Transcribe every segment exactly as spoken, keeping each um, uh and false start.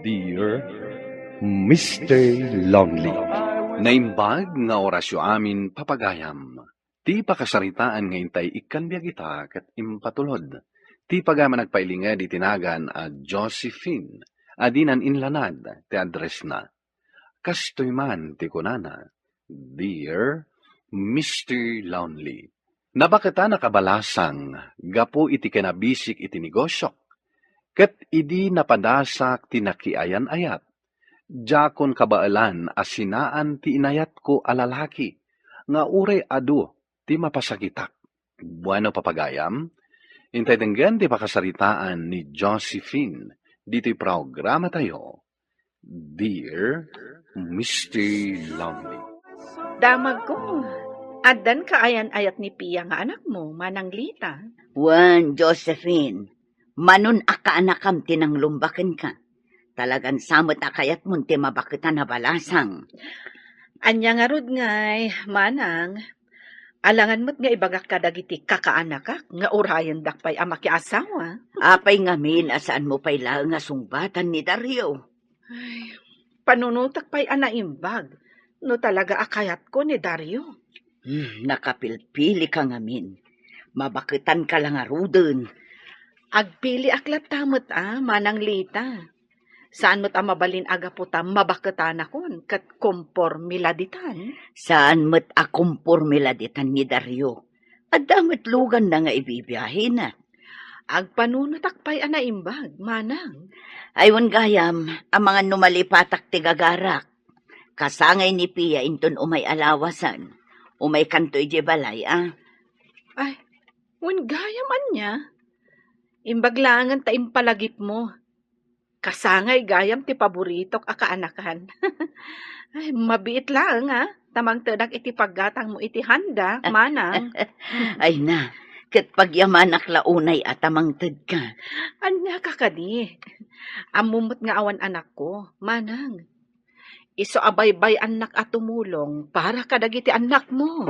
Dear Mister Lonely. Naimbag nga orasyo amin, papagayam. Ti pakasaritaan nga intay ikkan biag ita ket impatulod. Ti pagayam a nagpailinged iti nagan a Josephine, a dinan inlanad ti addressna. Kastoy man ti kunana, "Dear Mister Lonely, nabaketan a kabalasang gapu iti kinabisik iti negosiok, ket idi napadasak ti nakiayan-ayat, diakon kabaelan a sinaan ti inayatko a lalaki nga uray adu ti mapasakitak." Bueno, papagayam, intay denggen ti pakasaritaan ni Josephine ditoy programatayo, Dear Mister Lonely. Damagko, addan kaayan-ayat ni Pia nga anakmo, Manang Lita? Wen, Josephine, manon a kaanakam ti nanglumba kenka. Talagan sa met a kayatmon ti mabaketan a balasang. Ania ngarud ngay, Manang? Alangan met nga ibagak kadagiti kakaanakak nga urayendak pay a makiasawa. Apay ngamin a saanmo pay laeng a sungbatan ni Dario? Ay, panunotek pay a naimbag no talaga a kayatko ni Dario. Hmm, nakapilpilika ngamin. Mabaketanka la ngaruden. Agpiliak latta met a, Manang Lita. Saan met a mabalin a gapu ta mabaketanakon ket kompormi la ditan? Saan met a kompormi la ditan ni Dario. Adda met luganna nga ibibiahena. Agpanunotak pay a naimbag, Manang. Ay, wen gayam, amangan no malipatak ti gagarak. Kasangay ni Pia inton umay a lawasen. Umaykanto idiay balay, a? Ay, wen gayam ania? Imbag laengen ta impalagipmo. Kasangay gayam ti paboritok a kaanakan. Ay, mabiit laeng, a, ta mangtedak iti paggatangmo iti handa, Manang. Ay na, ket pagyamanak la unay a ta mangtedka. Ania ka kadi? Ammom met nga awan anakko, Manang. Isu a baybay-annak a tumulong para kadagiti annakmo.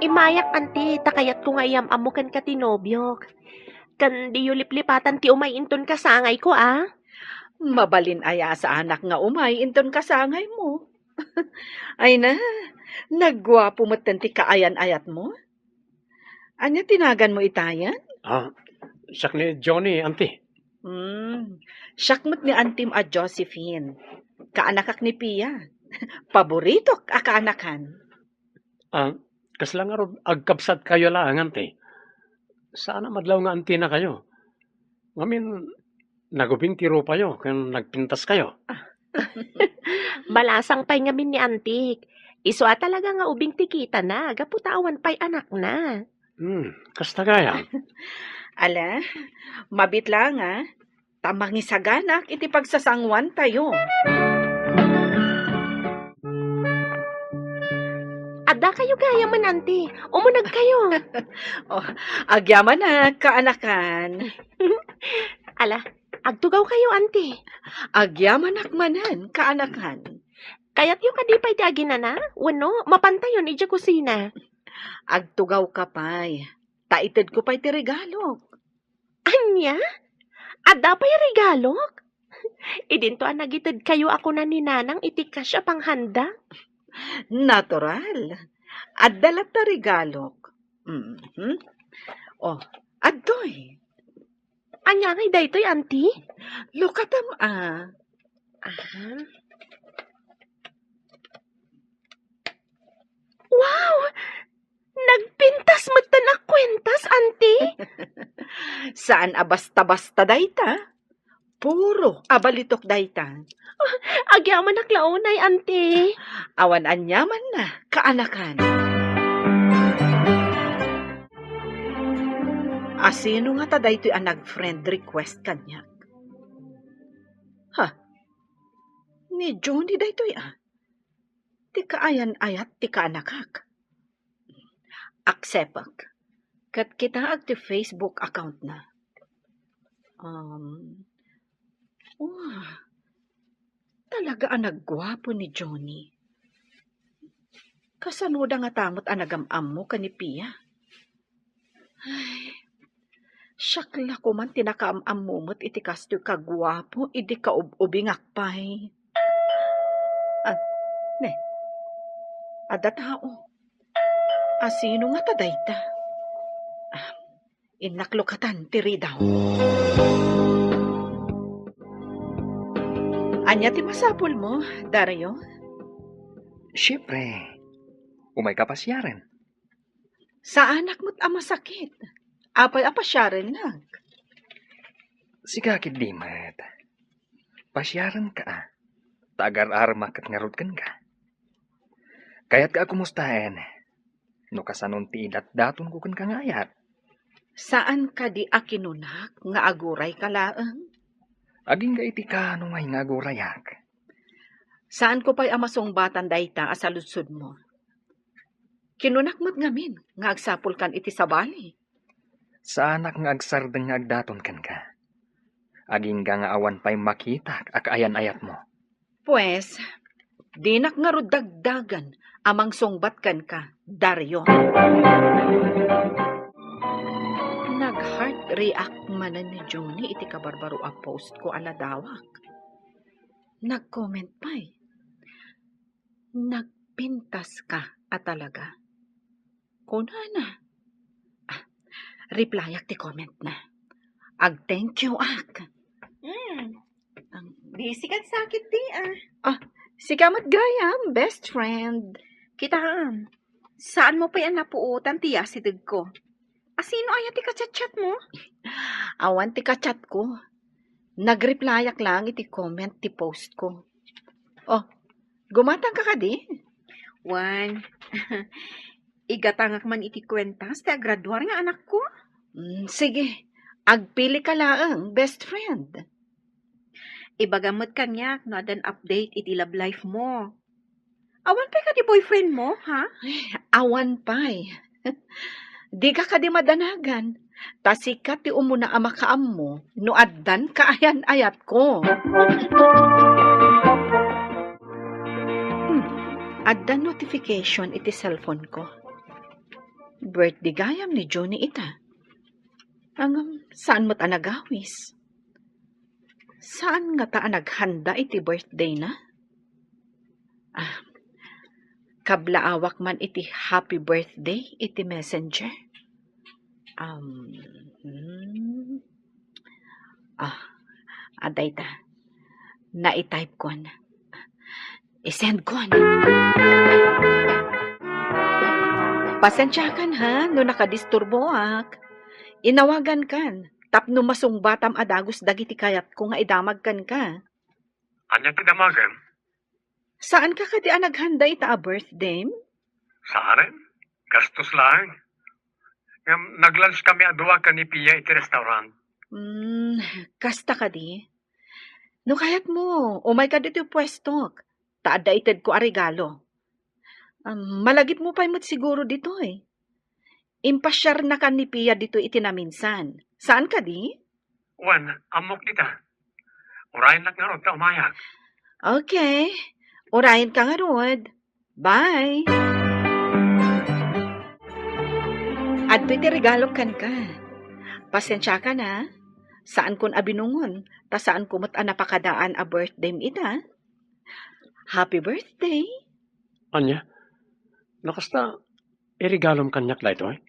Immayak, anti, ta kayatko nga iyam-ammo kenka ti nobiok. Ken diyo liplipatan ti umay inton kasangayko, a? Mabalin aya a saanak nga umay inton kasangaymo? Ay na, nagguapo metten ti kaayan-ayatmo. Ania ti naganmo itayen? Ah, siak ni Johnny, anti. Hmm, siak met ni antim a Josephine. Kaanakak ni Pia. Paboritok a kaanakan. Ah, kasla ngarud agkabsatkayo laeng, anti? Saan a madlaw nga antinakayo. Ngamin, nagubing ti rupayo ken nagpintaskayo. Balasang pay ngamin ni antik. Isu a talaga nga ubing ti kitana, gapu ta awan pay anakna. Hmm, kasta gayam. Ala, mabiit laeng, a, ta mangisaganak iti pagsasanguantayo. Adda kayo gayamen, anti. Umuneg kayo. Oh, agyamanak, kaanakan. Ala, agtugaw kayo, anti. Agyamanak manen, kaanakan. Kayatyo kadi pay ti aginana? Wenno, mapantayon idiay kusina? Agtugaw ka pay. Ta itedko pay ti regalok. Ania? Adda pay regalok? Idinto a nagited kayo a kuna ni Nanang iti cash a panghanda? Natural. Adda latta regalok. Mhm. Oh, adtoy. Ania ngay daytoy, anti? Lukatam, a. Aha. Wow! Nagpintas metten a kuentas, anti? Saan a basta-basta dayta. Puro abalitok dayta. Agyamanak la unay, anti. Awan aniamanna, kaanakan. Asino ngata daytoy a nag-friend request kaniak? Ha? Ni Johnny daytoy, a. Ti kaayan-ayat ti kaanakak. Acceptek. Ket kitaek ti Facebook account na. Um, wah, talaga a nagguapo ni Johnny. Kasanoda ngata met a nagam-ammo ken ni Pia? Ay, Siak la koman ti nakaam-ammo met iti kastoy kaguapo idi kaub-ubingak pay. Ah, ne, adda tao. Asino ngata dayta? Ah, innak lukatan ti ridaw. Ania ti masapulmo, Dario? Siempre, umayka pasiaren. Saanak met a masakit. Apay a pasiarennak? Sika ketdi met. Pasiarenka, a. Ta agar-aramak ket ngarud kenka. Kayatka a kumustaen no kasanon ti idatdatonko kenka nga ayat. Saan kadi a kinunak nga agurayka laeng? Agingga iti kaanonay nga agurayak. Saanko pay a masungbatan dayta a saludsodmo. Kinunak met ngamin nga agsapulkan iti sabali. Saanak nga agsardeng nga agdaton kenka. Agingga nga awan pay makitak a kaayan-ayatmo. Pues, dinak ngarud dagdagen a mangsungbat kenka, Dario. Nag-heart react manen ni Junie iti kabarbaro a post ko a nadawak. Nag-comment pay. Nagpintas ka a talaga. Kunana. Ah, replyak ti comment na. Ag-thank you ak. Hmm. Ang busy kan sakit di, ah. Ah, sika met gayam, best friend. Kitaem, saan mo pay a napuotan ti yasideg ko. Asino aya ti kachat-chat mo? Awan ti kachat ko. Nag-replyak lang iti comment ti post ko. Oh, gumatang ka kadi? Wan, igatangak man iti kuentas ti agraduar nga anakko. Mm, sige, agpili ka laeng, best friend. Ibagam met kaniak no addan update iti love life mo. Awan pay kadi boyfriend mo, ha? Ay, awan pay. Dika kadi madanagan, ta sika ti umuna a makaammo no addan kaayan-ayatko. Hmm, adda notification iti cellphone ko. Birthday gayam ni Junie ita. Ngem, saan met a nagawis? Saan ngata a naghanda iti birthday na? Ah, kablaawak man iti happy birthday iti messenger. Um, hmm. Ah, adda ita. Naitype kon. I-send kon. Pasensiakan ha, no nakadisturboak. Inawagan kan, tapno masungbatam a dagus dagiti kayatko nga idamag kenka. Ania ti damagem? Saan ka kadi a naghanda ita a birthday? Saan? Gastos laeng. Ngem, nag-lunch kami a dua ken ni Pia iti restaurant. Hmm, kasta kadi? No kayat mo, umay ka ditoy puestok, ta adda itedko a regalo. Um, malagipmo pay met siguro ditoy. Impasiarnakan ni Pia ditoy iti naminsan. Saan kadi? Wen, ammok dita. Urayennak ngarud ta umayak. Okay. Urayenka ngarud. Bye. Adtoy ti regalok kenka. Pasensiakan a. Saankon a binungon, ta saanko met a napakadaan a birthdayem ita. Happy birthday. Ania? No kasta, iregalom kaniak daytoy?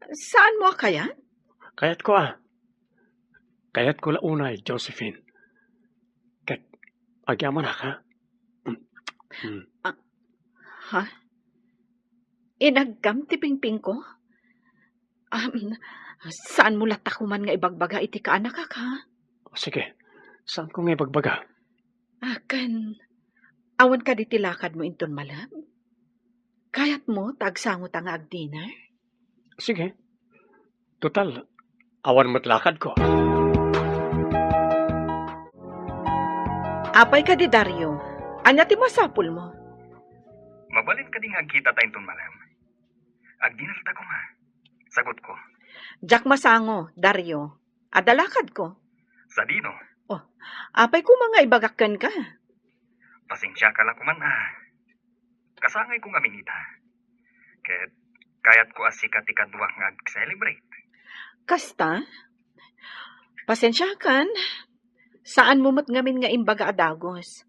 Saanmo a kayat? Kayatko a. Kayatko la unay, Josephine. Ket agyamanak, ha? Mm. Mm. Ah, ha? Inagkam ti pingpingko? Um, saanmo latta koman nga ibagbaga iti kaanakak, ha? Sige, saanko nga ibagbaga. Akin, awan kadi ti lakadmo inton malem? Kayatmo ta agsangota nga agdinner? Sige. Total, awan met lakadko. Apay kadi, Dario? Ania ti masapulmo? Mabalin kadi nga agkitata inton malem? Agdinnerta koma. Sagutko. Diak masango, Dario. Adda lakadko. Sadino? Oh, apay koma nga ibagak kenka? Pasensiaka la koman a. Kasangayko ngamin ita. Ket kayatko a sika ti kaduak nga ag-celebrate. Kasta? Pasensiakan, saanmo met ngamin nga imbaga a dagus.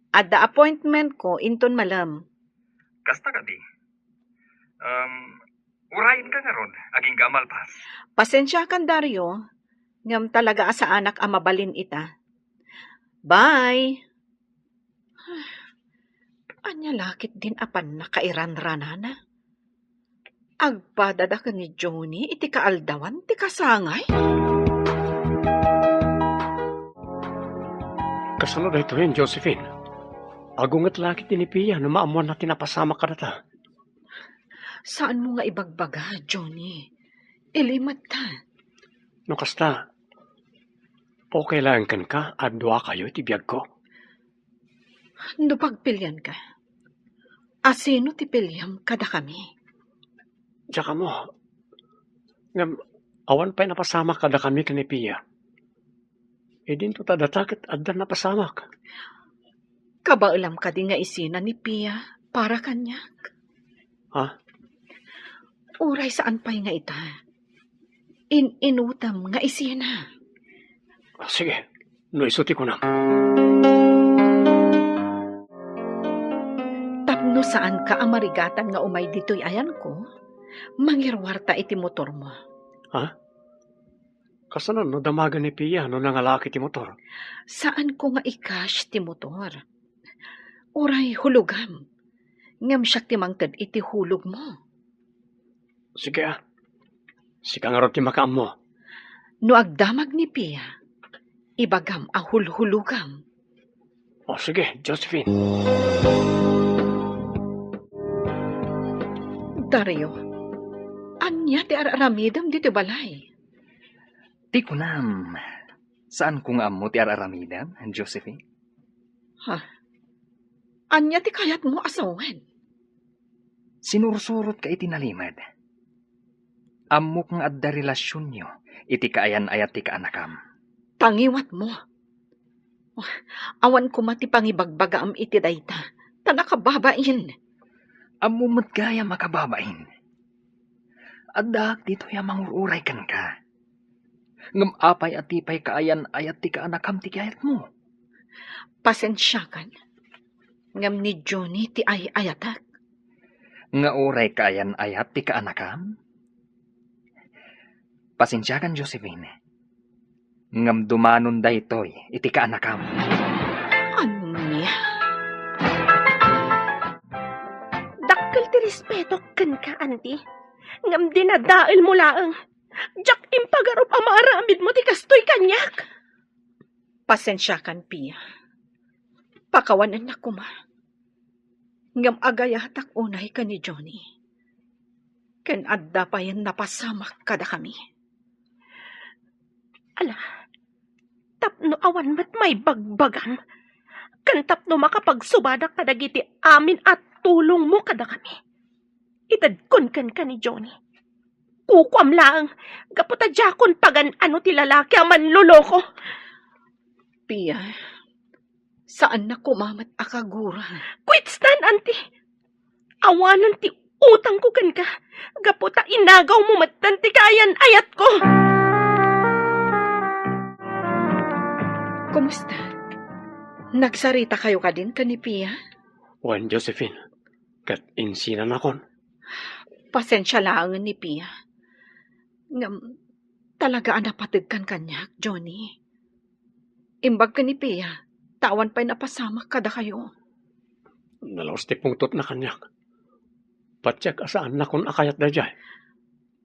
Adda appointmentko inton malem. Kasta kadi? Um, urayenka ngarud, agingga a malpas. Pasensiakan, Dario, ngem talaga a saanak a mabalin ita. Bye! Ania la ketdin a pannakairanranana? Agpadada ken ni Johnny iti kaaldawan ti kasangay? Kasano daytoyen, Josephine? Agunget la ketdi ni Pia no maammoanna ti napasamak kadata. Saanmo nga ibagbaga, Johnny. Ilimedta. No kasta, okay laeng kenka a duakayo iti biagko? No pagpilianka, asino ti piliam kadakami? Diak ammo. Ngem awan pay napasamak kadakami ken ni Pia. Idinto ta data ket adda napasamak. Kabaelam kadi nga isina ni Pia para kaniak? Ha? Uray saan pay nga ita. In-inutem nga isina. Ah, sige, no isu ti kunam. Tapno saanka a marigatan nga umay ditoy ayanko, mangiruarta iti motormo. Ha? Kasano no damagen ni Pia no nangalaak iti motor? Saanko nga i-cash ti motor. Uray hulogam. Ngem siak ti mangted iti hulogmo. Sige, ah. Sika ngarud ti makaammo. No agdamag ni Pia, ibagam a hulhulogam. O, sige, Josephine. Dario, ania ti ar-aramidem ditoy balay? Ti kunam, saanko nga ammo ti ar-aramidem, Josephine? Ha? Ania ti kayatmo a sawen? Sinursurotka iti nalimed. Ammok nga adda relasionyo iti kaayan-ayat ti kaanakam. Tangiwatmo. Awan koma ti pangibagbagaam iti dayta, ta nakababain. Ammom met gayam a kababain. Addaak ditoy a mangur-uray kenka. Ngem apay a ti pay kaayan-ayat ti kaanakam ti kayatmo? Pasensiakan, ngem ni Johnny ti ay-ayatek. Nga uray kaayan-ayat ti kaanakam? Pasensiakan, Josephine. Ngem dumanon daytoy iti kaanakam. Ania? Dakkel ti respetok kenka, Auntie. Ngem dinadaelmo laeng. Diak impagarup a maaramidmo ti kastoy kaniak. Pasensiakan, Pia. Pakawanennak koma. Ngem agayatak unay ken ni Johnny. Ken adda payen napasamak kadakami. Ala, tapno awan met maibagbagam, ken tapno makapagsubadak kadagiti amin a tulongmo kadakami. Itedkon kenka ni Johnny. Kukuam laeng, gapu ta diakon pagan-ano ti lalaki a manloloko. Pia, saannak koma met a kagura. Kuitstan, Auntie. Awanen ti utangko kenka, gapu ta inagawmo metten ti kaayan-ayatko. Kumusta? Nagsaritakayo kadin ken ni Pia? Wen, Josephine. Ket insinanakon. Pasensia laengen ni Pia. Ngem, talaga a napategkan kaniak, Johnny. Imbag ken ni Pia, ta awan pay napasamak kadakayo. Nalaus ti pungtotna kaniak. Patiek a saannakon a kayat daydiay.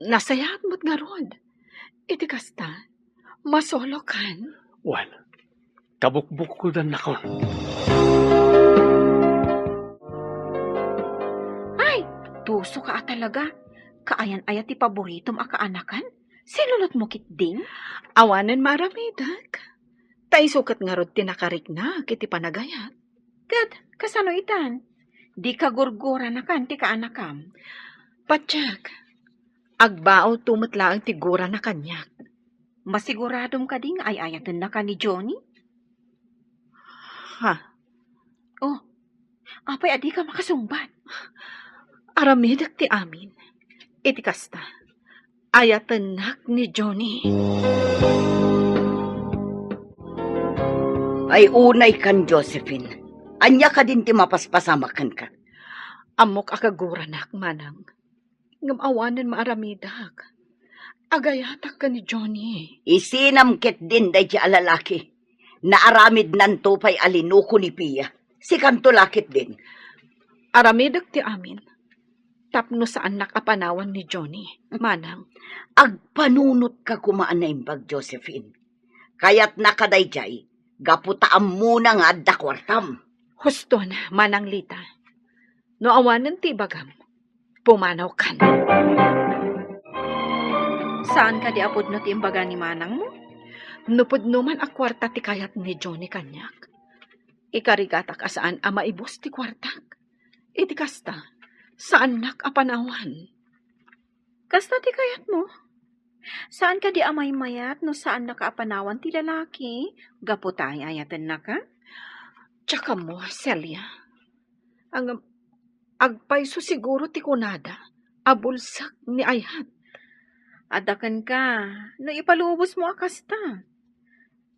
Nasayaat met ngarud. Iti kasta, masolokan. Wen, kabukbukkodannakon. Ay, tusoka a talaga. Kaayan-ayat ti paboritom a kaanakan? Sinulotmo ketdin? Awanen maaramidek. Ta isu ket ngarud ti nakariknak iti panagayat. Ket kasano itan? Dika gurguranakan ti kaanakam? Patiek, agbaawto met laeng ti gurana kaniak. Masiguradom kadi nga ay-ayatennaka ni Johnny? Ha? Oh, apay a dika makasungbat? Aramidek ti amin. Iti kasta, Ayatennak ni Johnny. Ay, unay kan, Josephine. Ania kadin ti mapaspasamak kenka? Ammok a kaguranak, manang. Ngem awanen maaramidak. Agayatak ken ni Johnny. Isinam ketdin daydi a lalaki. Naaramidnanto pay a linuko ni Pia. Sikanto la ketdin. Aramidek ti amin. Tapno saannak a panawan ni Johnny, manang. Agpanunotka koma a naimbag, Josephine. Kayatna kadaydiay, gapu ta ammona nga adda kuartam. Huston, Manang Lita. No awanen ti ibagam, pumanawkan. Saan kadi a pudno ti imbaga ni manangmo? No pudno man a kuarta ti kayat ni Johnny kaniak, ikarigatak a saan a maibus ti kuartak. Iti kasta, saannak a panawan. Kasta ti kayatmo? Saan kadi a maymayat no saannaka a panawan ti lalaki gapu ta ay-ayatennaka? Diak ammo, Celia. Ang agpayso siguro ti kunada a bulsek ni ayat. Adda kenka no ipalubosmo a kasta.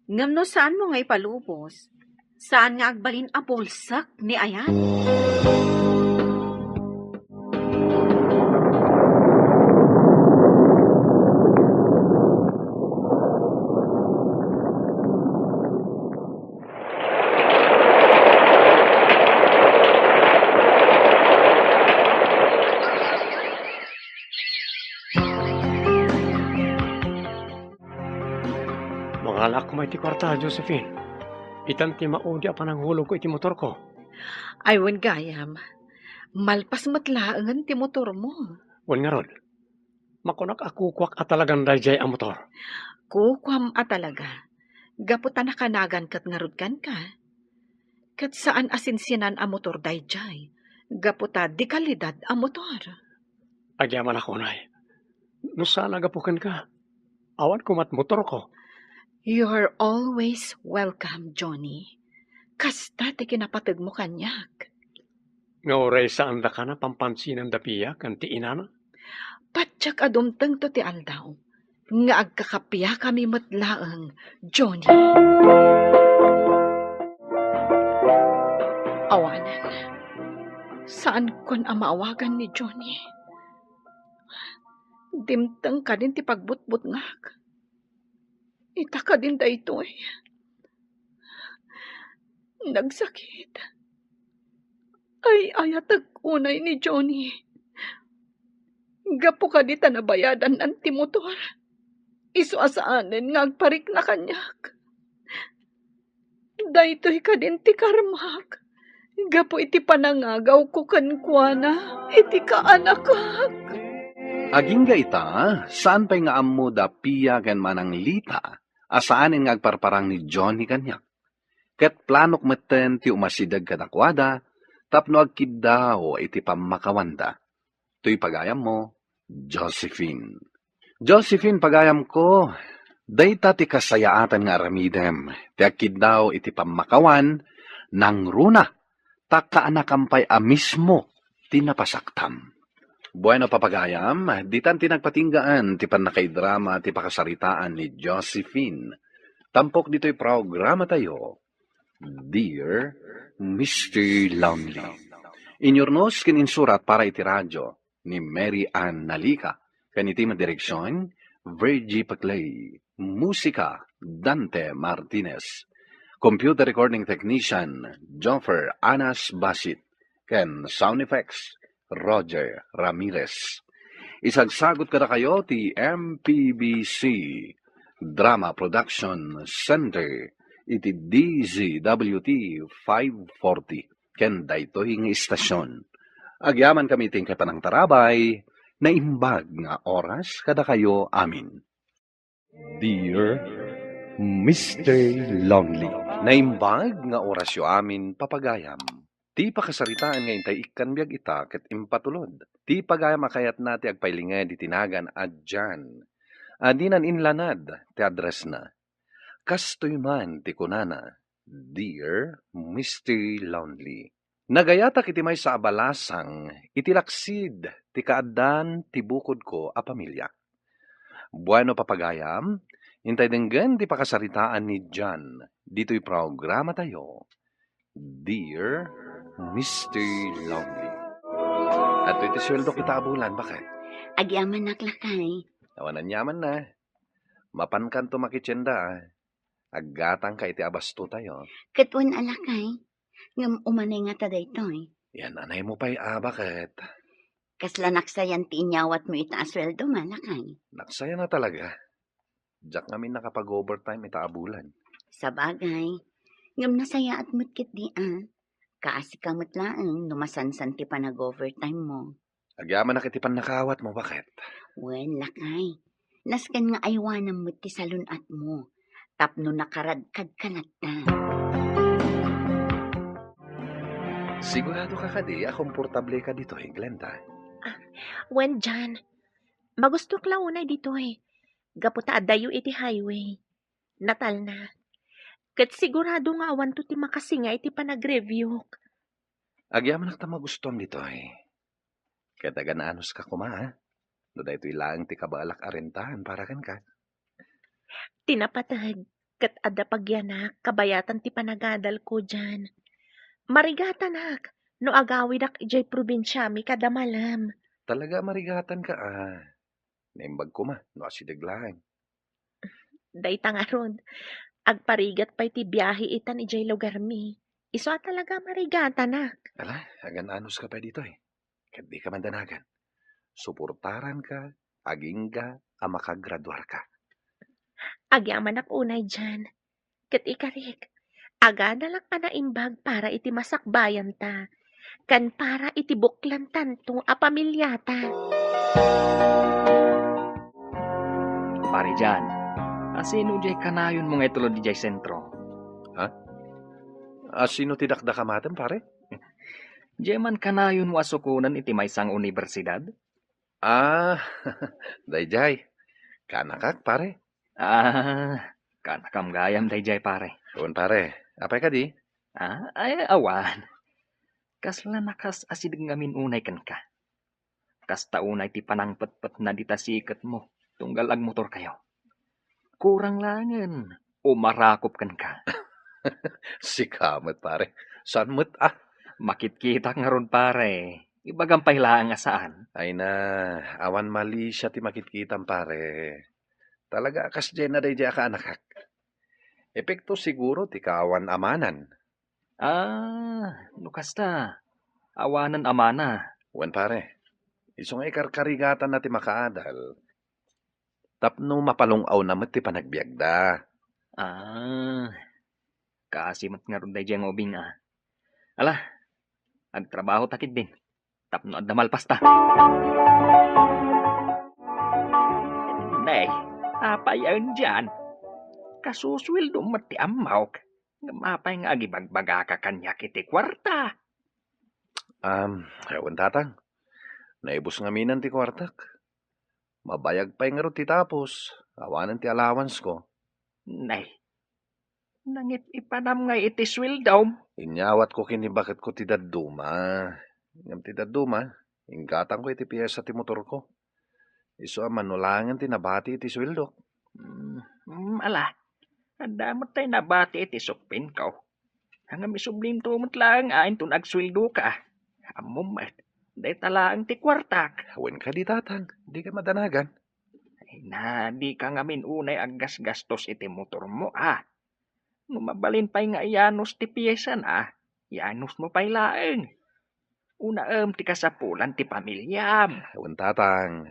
Ngem no saanmo nga ipalubos, saan nga agbalin a bulsek ni ayat. Mangalaak koma iti kuarta, Josephine. Itan ti maudi a pananghulogko iti motorko. Ay, wen gayam. Malpas met laengen ti motormo. Wen ngarud, makunak a kukuak a talagan daydiay a motor. Kukuam a talaga. Gapu ta nakanagan ket ngarud kenka. Ket saan a sinsinan a motor daydiay. Gapu ta dekalidad a motor. Agyamanak unay. No saan a gapu kenka, awan koma't motorko. You're always welcome, Johnny. Kasta ti kinapategmo kaniak. Nga uray saandaka a pampansinan da Pia ken ti inana? Patiek a dumtengto ti aldaw nga agkakapiakami met laeng, Johnny. Awanen, saankon a maawagan ni Johnny. Dimteng kadin ti pagbutbutngak. Ita kadin daytoy. Nagsakit. Ay-ayatek unay ni Johnny. Gapu kadi ta nabayadannan ti motor. Isu a saanen nga agparikna kaniak. Daytoy kadin ti karmak gapu iti panangagawko kenkuana iti kaanakak. Agingga ita, saan pay nga ammo da Pia ken Manang Lita a saanen nga agparparang ni Johnny kaniak. Ket planok metten ti umasideg kadakuada tapno agkiddaw iti pammakawanda. Toy pagayammo, Josephine. Josephine, pagayamko, dayta ti kasayaatan nga aramidem, ti agkiddaw iti pammakawan, nangruna, ta kaanakam pay a mismo ti napasaktam. Bueno, papagayam, ditan ti nagpatinggaan ti pannakaidrama ti pakasaritaan ni Josephine. Tampok ditoy programatayo, Dear Mister Lonely. Inyurnos ken insurat para iti radio ni Mary Ann Nalica, ken iti met direksion, Virgie Paclay. Musika, Dante Martinez. Computer recording technician, Joffer Anas Basit. Ken sound effects, Roger Ramirez. Isagsagut kadakayo ti M P B C Drama Production Center iti D Z W T five forty ken daytoy nga istasyon. Agyamankami iti inkay panangtarabay, naimbag nga oras kadakayo amin. Dear Mister Lonely. Naimbag nga orasyo amin, papagayam. Ti pakasaritaan nga intay ikkan biag ita ket impatulod. Ti pagayam a kayatna ti agpailinged iti nagan a Jan. A dinan inlanad ti addressna. Kastoy man ti kunana, Dear Mister Lonely. Nagayatak iti maysa a balasang iti laksid ti kaaddaan ti bukodko a pamilya. Bueno, papagayam, intay denggen ti pakasaritaan ni John ditoy programatayo, Dear Mister Lovely. Adtoy ti sueldok ita a bulan, baket? Agyamanak, lakay. Awan aniamanna. Mapankanto makitienda, a. Aggatangka iti abastotayo. Ket wen a, lakay. Ngem umanay ngata daytoy. Yan-anaymo pay a, baket? Kasla naksayan ti inyawatmo ita a sueldom a, lakay? Naksayan a talaga. Diak ngamin nakapag-overtime ita a bulan. Sabagay. Ngem nasayaat met ketdi a. Kaasika met laeng no masansan ti panag-overtimemo. Agyamanak iti pannakaawatmo, baket? Wen, lakay. Nasken nga aywanam met ti salun-atmo tapno nakaradkadka latta. Siguradoka kadi a komportableka ditoy, Glenda? Ah, wen, John. Magustuak la unay ditoy. Gapu ta addayo iti highway. Natalna. Ket sigurado nga awanto ti makasinga iti panagreviewk. Agyamanak ta magustuam ditoy. Ket agan-anuska koma, a? No daytoy laeng ti kabaelak a rentaen para kenka. Ti napateg, ket adda pagyanak kabayatan ti panagadalko dian. Marigatanak no agawidak idiay probinsiami kada malem. Talaga a marigatanka a. Naimbag koma no asideg laeng. Dayta ngarud, agparigat pay ti biahe itan idiay lugarmi. Isu a talaga a marigatanak. Ala, agan-anuska pay ditoy. Ket dika madanagan. Suportaranka agingga a makagraduarka. Agyamanak unay dian. Ket ikarik, agadalak a naimbag para iti masakbayanta, ken para iti buklantanto a pamiliata. Pare John, asino diay kanayonmo nga itulod idiay sentro? Ha? Asino ti dakdakamatem, pare? Diay man kanayonmo a sukonen iti maysa nga universidad? Ah, daydiay. Kaanakak, pare. Ah, kaanakam gayam daydiay, pare. Wen, pare. Apay kadi? Ah, ay, awan. Kasla nakas-asideg ngamin unay kenka. Kasta unay ti panangpetpetna dita siketmo, tunggal agmotorkayo. Kurang laengen, umarakop kenka. Sika met, pare. Saan met, a? Makitkitak ngarud, pare. Ibagam pay laeng a saan. Ay na, awan malisia ti makitkitam, pare. Talaga a kasdiay na daydiay a kaanakak. Epekto siguro ti kaawan a manan. Ah, no kasta, awanen a mana. Wen, pare. Isu nga ikarkarigatanna ti makaadal. Tapno mapalung-awna met ti panagbiagda. Ah, kaasi met ngarud daydiay nga ubing a. Ala, agtrabahotak ketdin. Tapno adda malpasta. Nay, apayen dian? Kasusueldom met ti ammok. Ngem apay nga agibagbagaka kaniak iti kuarta? Am, wen, tatang. Naibus ngaminen ti kuartak. Mabayag pay ngarud ti tapos, awanen ti allowance-ko. Nay, nangip-ipanam ngay iti sueldom? Inyawatko ken ni baketko ti dadduma. Ngem ti dadduma, inggatangko iti piesa ti motorko. Isu a mano laengen ti nabati iti sueldok. Mm, mm, ala, adda met tay nabati iti sukpinko. Ngem isublimto met laeng a inton agsueldoka. Ammom met, dayta laeng ti kuartak. Wen kadi, tatang, dika madanagan. Ay na, dika ngamin unay aggasgastos iti motormo, a. No mabalin pay nga iyanus ti piesana, iyanusmo pay laeng. Unaem ti kasapulan ti pamiliam. Wen, tatang.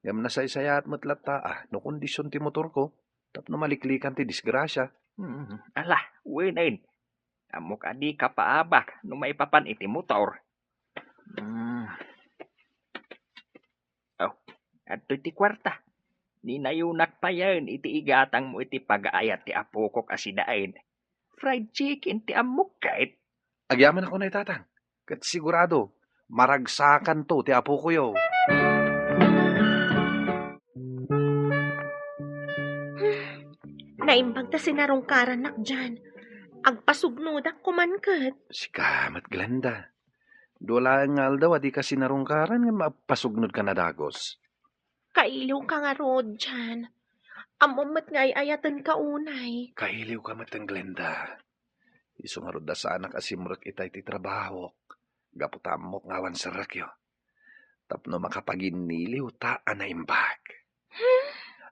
Ngem nasaysayaat met latta a no kondision ti motorko tapno maliklikan ti disgrasia. Hmm, ala, wenen. Ammok a dika paabak no maipapan iti motor. Hmm. Oh, adtoy ti kuarta. Ninayonak payen iti igatangmo iti pagaayat ti apokok a sidaen. Fried chicken ti ammok ket. Agyamanak unay, tatang. Ket sigurado, maragsakanto ti apokoyo. Naimbag ta sinarungkarannak dian. Agpasugnodak koman ket. Sika met, Glenda. Dua laeng nga aldaw a dika sinarungkaran ngem agpasugnodka a dagus. Kailiwka ngarud, Jan. Ammom met nga ay-ayatenka unay. Kailiwka met, Glenda. Isu ngarud a saanak a simrek itay ti trabahok. Gapu ta ammok nga awan serrekyo. Tapno makapaginniliwta a naimbag. Hmm?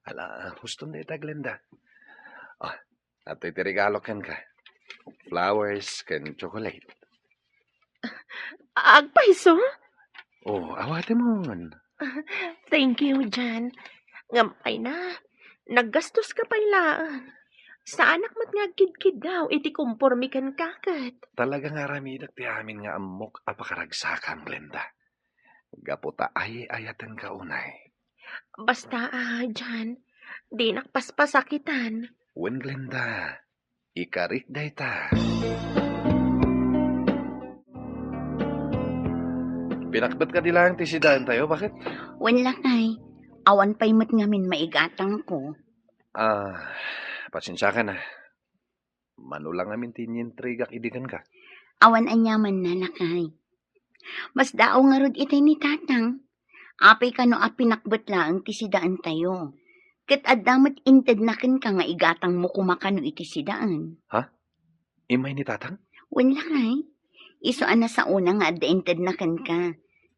Ala, huston dayta, Glenda. Ah, adtoy ti regalo kenka. Flowers ken chocolate. Agpayso? Oh, awatemon. Thank you, Jan. Ngem pay na, naggastoska pay laeng. Saanak met nga agkidkiddaw iti kompormi kenka ket. Talaga nga aramidek ti amin nga ammok a pakaragsakam, Glenda. Gapu ta ay-ayatenka unay. Basta, ah, Jan, dinak paspasakitan. Wen, Glenda, ikarik dayta. Pinakbet kadi laeng ti sidaentayo, baket? Wen, lakay. Awan pay met ngamin maigatangko. Ah, pasensiakan a. Mano la ngamin ti inintrigak idi kenka? Awan aniamanna, lakay. Masdaaw ngarud itay ni Tatang. Apay kano a pinakbet laeng ti sidaentayo. Ket adda met intedna kenka nga igatangmo koma kano iti sidaen. Ha? Immay ni Tatang? Wen, lakay. Isu a nasaona nga adda intedna kenka.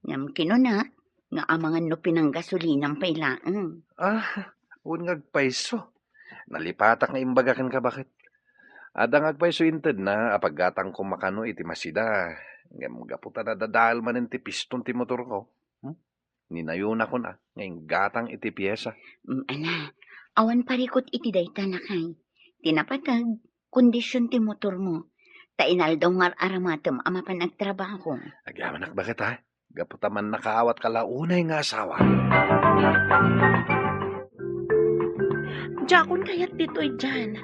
Ngem kinuna nga amangan no pinanggasolinam pay laeng. Ah, wen nga agpayso. Nalipatak nga imbaga kenka, baket. Adda nga agpayso intedna a paggatang koma kano iti masida. Ngem gapu ta nadadael manen ti piston ti motorko, hmm? Ninayonakon a nga inggatang iti piesa. Mm, ala, awan parikut iti dayta, lakay. Ti napateg, kondision ti motormo. Ta inaldaw nga ar-aramatem a mapan agtrabaho. Agyamanak, baket, ha? Gapu ta mannakaawat ka la unay nga asawa. Diakon kayat ditoy, Jan.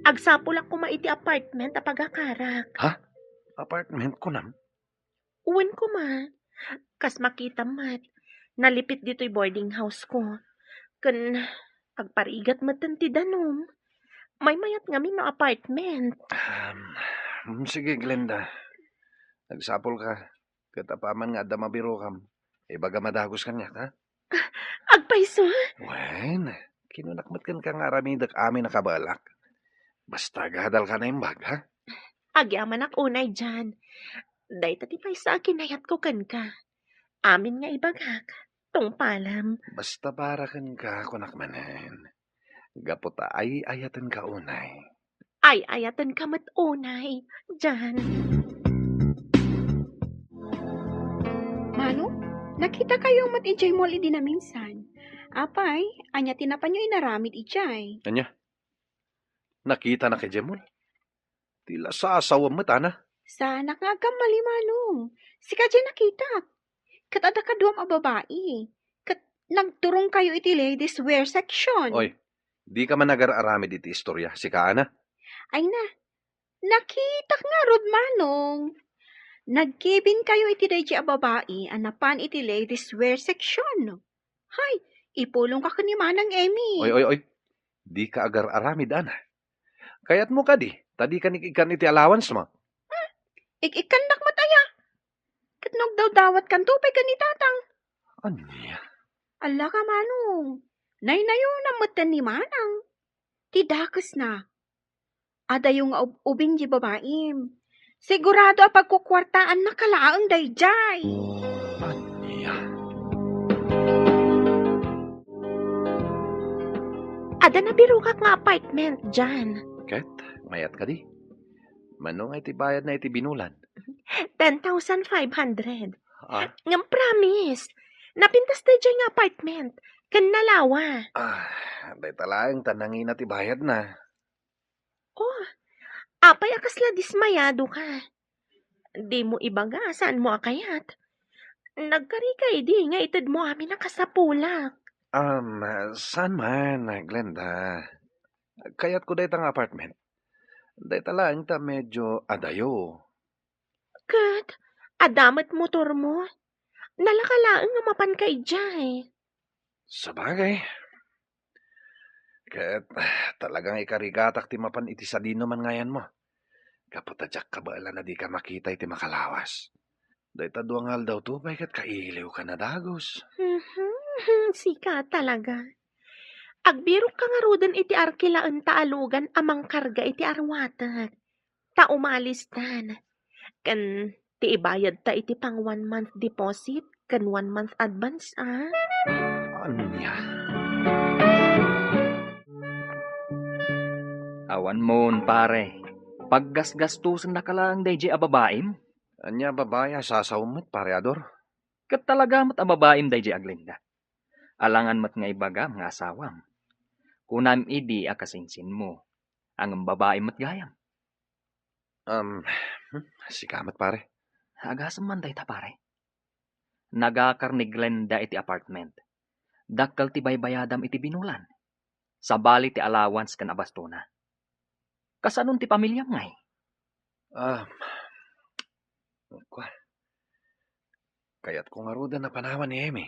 Agsapulak koma iti apartment a pagakarak. Ha? Apartment, kunam? Wen koma. Kas makitam met, nalipit ditoy boarding house ko. Ken agparigat metten ti danum. Maymayat ngamin no apartment. Um, mm, sige, Glenda. Agsapulka. Ket apaman nga adda mabirokam, ibagam a dagus kaniak, ha? Agpayso? Wen, kinunak met kenka nga aramidek amin a kabaelak. Basta agadalka a naimbag, ha? Agyamanak unay, Jan. Dayta ti payso a kinayatko kenka. Amin nga ibagak, tungpalem. Basta para kenka, kunak manen. Gapu ta ay-ayatenka unay. Ay-ayatenka met unay, Jan. Mano, nakitakayo met idiay mall idi naminsan. Apay, ania ti napanyo inaramid idiay? Ania? Nakitanak idiay mall? Ti lasasawem met, Ana. Saanak nga agkamali, Manong. Sika diay nakitak. Ket adda kaduam a babai. Ket nagturongkayo iti ladies wear section. Oy, dika man agar-aramid iti istorya, sika, Ana? Ay na, nakitak ngarud, Manong. Nagkibinkayo iti daydiay a babai a napan iti ladies wear section. Hay, ipulongka ken ni Manang Emmy. Oy, oy, oy. Dika agar-aramid, Ana. Kayatmo kadi, ta dika ikkan iti allowance mo? Hmm, ik-ikkannak met aya. Ket no agdawdawatkanto pay ken ni Tatang? Ania? Allaka, Manong. Naynayonam metten ni Manang. Ti dakesna. Adayo nga ub-, ubing ti babaim. Sigurado a pagkukuartaannaka laeng daydiay. Ania? Adda nabirokak nga apartment, Jan. Ket, mayat kadi? Mano nga iti bayadna iti binulan? Ten thousand five hundred. Ah? Ngem promise, napintas daydiay nga apartment, ken nalawa. Ah, dayta laeng ta nangina ti bayadna. Oh, apay a kasla dismayado ka? Dimo ibaga, saanmo a kayat? Nagkarika idi nga itedmo amin a kasapulak. Um, saan man, Glenda? Kayatko dayta nga apartment. Dayta laeng ta medyo adayo. Ket, adda met motormo? Nalaka laeng nga mapanka idiay. Sabagay. Ket, talagang ikarigatak ti mapan iti sadinoman nga ayanmo. Gapu ta diak kabaelan a dika makita iti makalawas. Dayta dua nga aldawto pay ket kailiwka a dagus. Mhm. Hmm, sika talaga. Agbirokka ngaruden iti arkilaenta a lugan a mangkarga iti arwatek. Ta umalistan. Ken ti ibayadta iti pang one month deposit ken one month advance, a? Ania? Awan mon, pare. Paggasgastusennaka laeng daydiay a babaim? Ania a babai a sasawem met, Pare Ador? Ket talaga met a babaim daydiay a Glenda. Alangan met nga ibagam nga asawam. Kunam idi a kasinsinmo. Ngem babaim met gayam. Um, hmm, sika met, pare. Agasem man dayta, pare. Nagakar ni Glenda iti apartment. Dakkel ti baybayadam iti binulan. Sabali ti allowance ken abastona. Kasanon ti pamiliam ngay? Ah, kua. Kayatko ngaruden a panawan ni Emmy.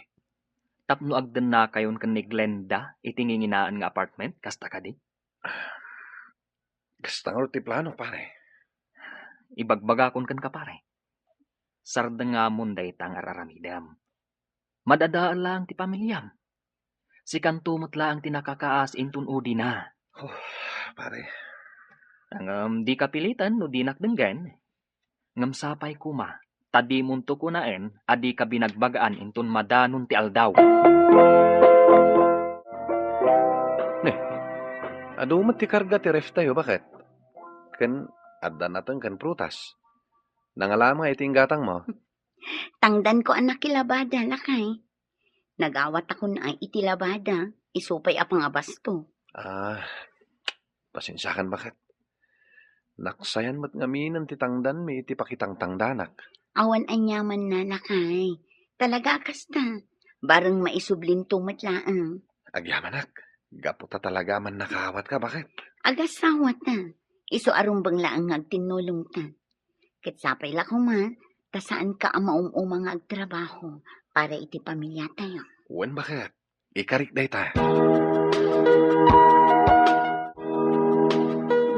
Tapno agdennakayon ken ni Glenda iti nginginaen nga apartment, kasta kadi? Kasta ngarud ti plano, pare. Ibagbagakon kenka, pare. Sardengamon dayta nga ar-aramidem. Madadael laeng ti pamiliam. Sikanto met laeng ti nakakaas inton udina. Oh, pare. Ngem dika piliten no dinak denggen. Ngem sapay koma, ta dimonto kunaen a dika binagbagaan inton madanon ti aldaw. Ne, adu met ti karga ti ref tayo, baket? Ken adda nateng ken prutas. Nangala met iti inggatangmo? Tangdanko a nakilabada, lakay. Nagawatakon a iti labada, isu pay a pangabasto. Ah, pasensiakan, baket. Naksayan met ngaminen ti tangdanmi iti pakitangtangdanak. Awan aniamanna, lakay. Talaga a kasta. Bareng maisublinto met laeng. Agyamanak, gapu ta talaga a mannakawatka, baket? Agasawata. Isu a rumbeng laeng nga agtinnulongta. Ket sapay la koma, ta saanka a maum-uma nga agtrabaho para iti pamiliatayo. Wen, baket. Ikarik dayta.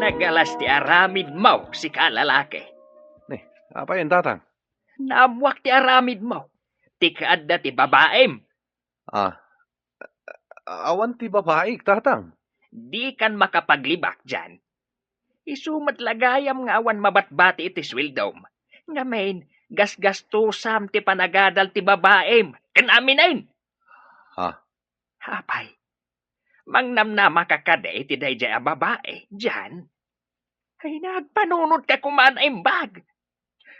Nagalas ti aramidmo, sika a lalaki. Ni, apay, tatang? Naammoak ti aramidmo. Ti kaadda ti babaim. Ah, awan ti babaik, tatang. Dikan makapaglibak dian. Isu met la gayam nga awan mabatbati iti sueldom. Ngamin, gasgastusam ti panagadal ti babaim. Ken aminen. Ha? Apay, mangnamnamaka kadi iti daydiay a babai, dian? Ay, nagpanunotka koma a naimbag.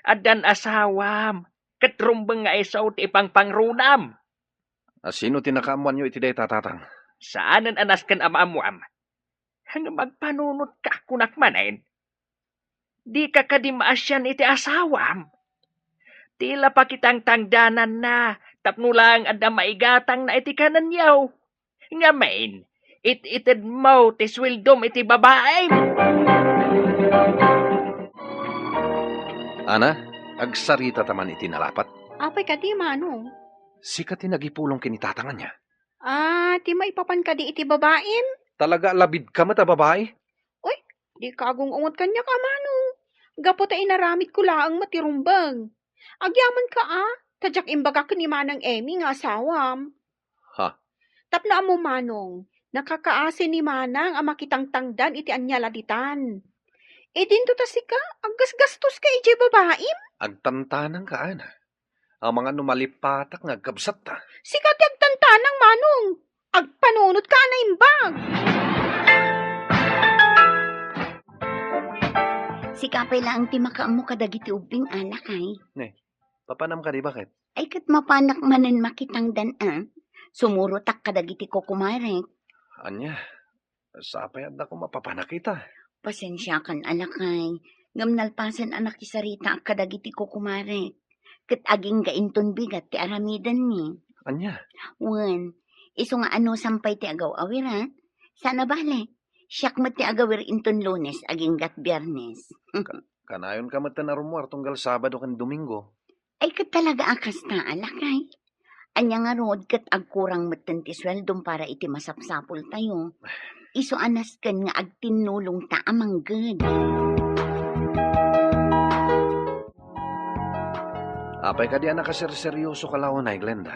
Addan asawam, ket rumbeng nga isu ti ipangpangrunam. A, sino ti nakaammoanyo iti dayta, tatang? Saanen a nasken a maammoam. Ngem agpanunotka, kunak manen. Dika kadi maasian iti asawam? Ti la pakitangtangdananna tapno laeng adda maigatangna iti kanenyo. Ngamin, it-itedmo ti sueldom iti babaim. Ana, agsarita ta man iti nalapat. Apay kadi, Manong? Sika ti nagipulong ken ni tatang ania? Ah, ti maipapan kadi iti babaim? Talaga a labidka met a babai? Uy, dika agung-ungot kaniak a, Manong. Gapu ta inaramidko laeng met ti rumbeng. Agyamanka a, ta diak imbaga ken ni Manang Emmy nga asawam. Ha? Tapno ammo, Manong, nakakaasi ni Manang a makitangtangdan iti ania la ditan. Idinto ta sika, aggasgastoska idiay babaim? Agtantanangka, Ana. Amangan no malipatak nga agkabsatta. Sika ti agtantanang, Manong. Agpanunotka a naimbag. Sika pay laeng ti makaammo kadagiti ubbing, lakay. Ne, papanam kadi, baket? Ay, ket mapanak manen makitangdan a. Sumurotak kadagiti kukumarek. Ania? Sapay adda koma papanak ita. Pasensiakan a, lakay, ngem nalpasen a nakisaritaak kadagiti kukumarek. Ket agingga inton bigat ti aramidenmi. Ania? Wen, isu nga anusam pay ti agaw-awirak. Saan a bale, siak met ti agawir inton Lunes aginggat Biernes. Ka-, kanayonka metten a rummuar tunggal Sabado ken Domingo. Ay, ket talaga a kasta a, lakay. Ania ngarud ket agkurang metten ti sueldom para iti masapsapultayo. Isu a nasken nga agtinnulongta a mangged. Apay kadi a nakaserseryosoka la unay, Glenda?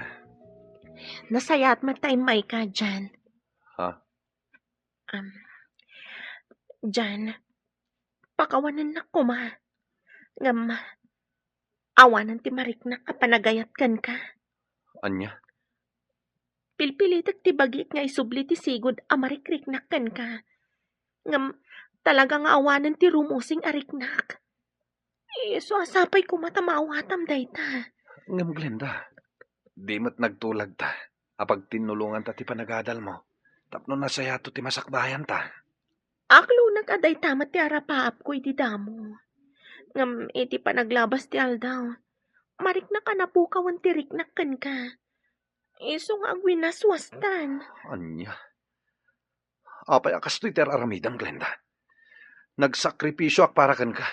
Nasayaat met ta immayka, Jan. Ha? Um, Jan, pakawanennak koma. Ngem, awanen ti mariknak a panagayat kenka. Ania? Pilpilitek ti bagik nga isubli ti sigud a marikriknak kenka. Ngem, talaga nga awanen ti rumusing a riknak. Isu a sapay koma ta maawatam dayta. Ngem, Glenda, di met nagtulag ta a pagtinnulonganta ti panagadalmo tapno nasayaat ti masakbayanta. Aklonak a dayta met ti arapaapko idi damo. Ngem iti panaglabas ti aldaw, mariknak a napukawen ti riknak kenka. Isu nga agwinaswastan. Ania? Apay a kastoy ti ar-aramidem, Glenda? Nagsakripisioak para kenka,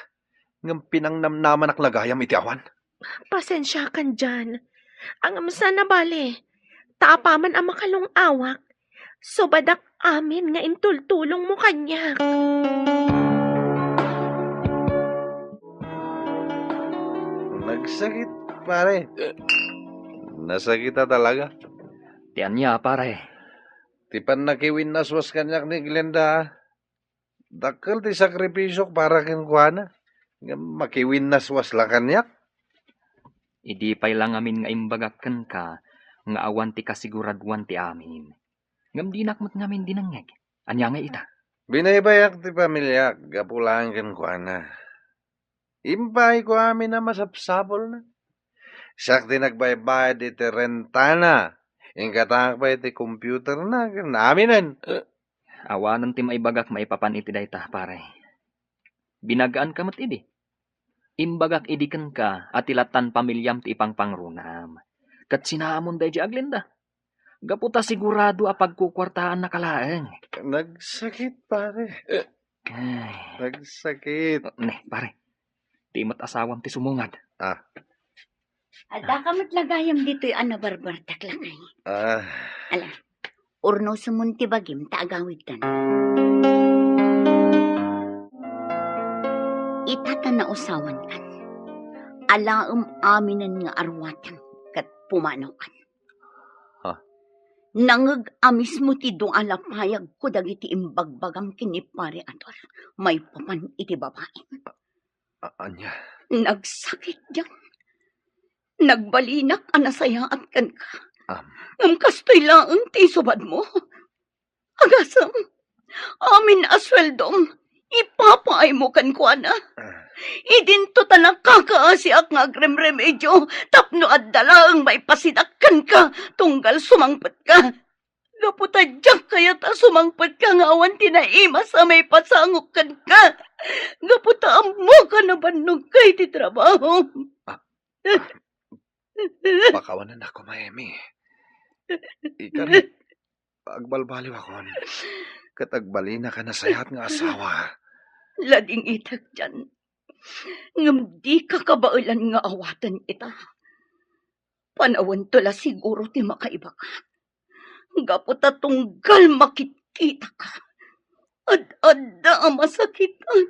ngem pinangnamnamanak la gayam iti awan. Pasensiakan, Jan. Ngem saan a bale, ta apaman a makalung-awak, subadak amin nga intultulongmo kaniak. Nagsakit, pare. Nasakit a talaga. Ti ania, pare? Ti pannakiwinnaswas kaniak ni Glenda. Dakkel ti sakripisiok para kenkuana, ngem makiwinnaswas la kaniak. Idi pay la ngamin nga imbagak kenka nga awan ti kasiguraduan ti amin, ngem dinak met ngamin dinengngeg. Ania ngay ita? Binaybayak ti pamiliak gapu laeng kenkuana. Impaayko amin a masapsapulna. Siak ti nagbaybayad iti rentana. Inkataak pay ti computerna ken aminen. Awanen ti maibagak maipapan iti dayta, pare. Binagaanka met idi. Imbagak idi kenka a ti lattan pamiliam ti ipangpangrunam. Ket sinaamon daydi a Glenda. Gapu ta sigurado a pagkukuartaannaka laeng. Nagsakit, pare. Ay. Nagsakit. Ne, pare. Ti met asawam ti sumungad. Ah. Addaka met la gayam ditoy a nabarbartak, lakay. Ah. Ala, urnosem ti bagim ta agawidkan. Ita ta nausawankan. Alaem aminen nga arwatem ket pumanokan. Ha? Nangeg a mismo ti dua a payagko dagiti imbagbagam ken ni Pare Ator maipapan iti babaim. A-, ania? Nagsakit diay. Nagbalinak a nasayaat kenka. Am. Ngem kastoy laeng ti isubadmo. Agasem, amin a sueldom, ipapaaymo kenkuana. Ah. Idinto ta nakakaasiak nga agremremedio tapno adda laeng maipasidak kenka tunggal sumangpetka. Gapu ta diak kayat a sumangpetka nga awan ti naimas a maipasangok kenka. Gapu ta ammoka nabannogka iti trabahom. Ah, ah, pakawanennak koma, Emi. Ikarit, agbalbaliwakon. Ket agbalinaka a nasayaat nga asawa. Ladingitek diay. Ngem dika kabaelan nga awaten ita. Panawento la siguro ti makaibaga. Gapu ta tunggal makitkitaka, ad-adda a masakitan.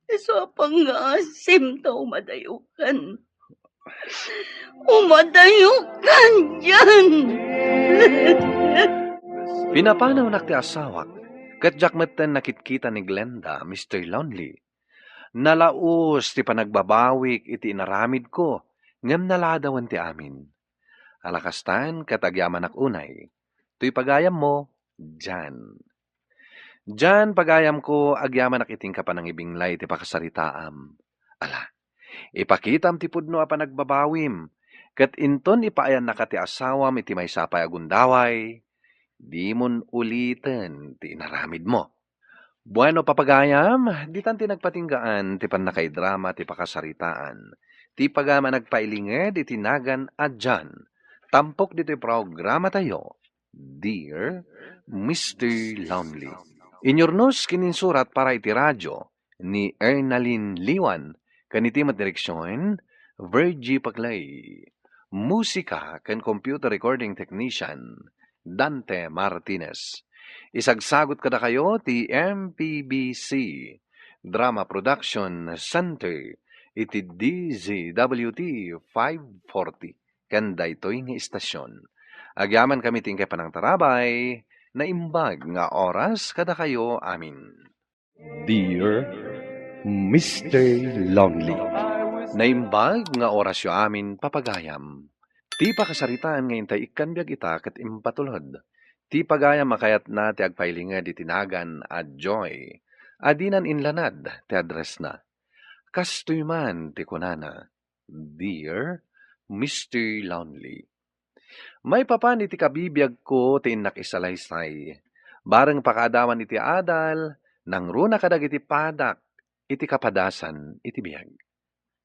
Isu a pangngaasim ta umadayokan. Umadayokan diay. Pinapanawnak ti asawak, ket diak metten nakitkita ni Glenda, Mister Lonely. Nalaus ti panagbabawik iti inaramidko, ngem naladawen ti amin. Ala kastan, ket agyamanak unay. Toy pagayammo, Jan. Jan, pagayamko, agyamanak iti inka panangibinglay iti pakasaritaam. Ala, ipakitam ti pudno a panagbabawim, ket inton ipaayannaka ti asawam iti maysa pay a gundaway, dimon uliten ti inaramidmo. Bueno, papagayam, ditan ti nagpatinggaan ti pannakaidrama ti pakasaritaan. Ti pagayam a nagpailinged iti nagan a Jan, tampok ditoy programatayo, Dear Mister Lonely. Inyurnos ken insurat para iti radio ni Ernalyn Liwan, ken iti met direksion, Virgie Paclay. Musika ken computer recording technician, Dante Martinez. Isagsagut kadakayo ti M P B C Drama Production Center iti D Z W T five forty. ken daytoy nga istasyon. Agyamankami ti inkay panangtarabay, naimbag nga oras kadakayo amin. Dear Mister Lonely. Naimbag nga orasyo amin, papagayam. Ti pakasaritaan nga intay ikkan biag ita ket impatulod. Ti pagayam a kayatna ti agpailinged iti nagan a Joy, a dinan inlanad ti addressna. Kastoy man ti kunana, "Dear Mister Lonely, maipapan iti kabibiagko ti innak isalaysay. Bareng pakaadawan iti adal, nangruna kadagiti padak iti kapadasan iti biag."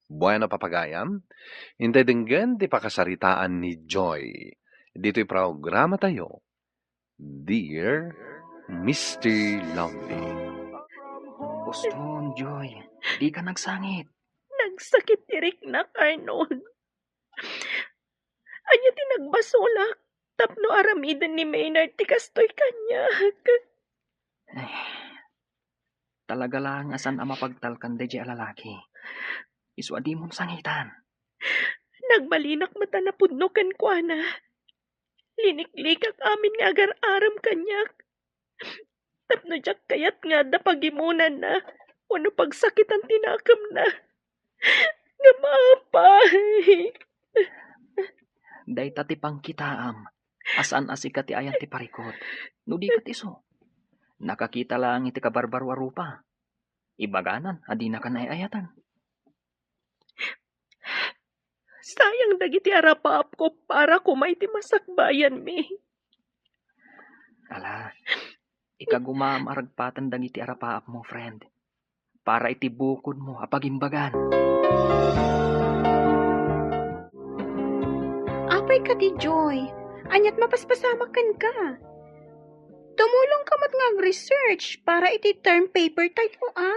Bueno, papagayam, intay denggen ti pakasaritaan ni Joy ditoy programatayo, Dear Mister Lonely. Postpone, Joy. Di ka nagsangit. Nagsakit ti riknak, Arnold. Ania ti nagbasolak tapno aramiden ni Maynard ti kastoy kaniak? Ay, talaga laeng a saan a mapagtalkan daydiay a lalaki. Isu a dimon sangitan. Nagbalinak met a napudno kenkuana. Liniklikak amin nga agar-arem kaniak. Tapno diak kayat nga adda pagimonanna wenno pagsakitan ti nakemna. Ngem apay. Dayta ti pangkitaam a saan a sika ti ayan ti parikut. No di ket isu, nakakita laeng iti kabarbaro a rupa. Ibaganan a dinaka naay-ayaten. Sayang dagiti arapaapko para koma iti masakbayanmi. Ala, ikagumaam a ragpaten dagiti arapaapmo, friend, para iti bukodmo a pagimbagan. Apay kadi, Joy, aniat mapaspasamak kenka? Tumulongka met nga ag-research para iti term paper tayo, a?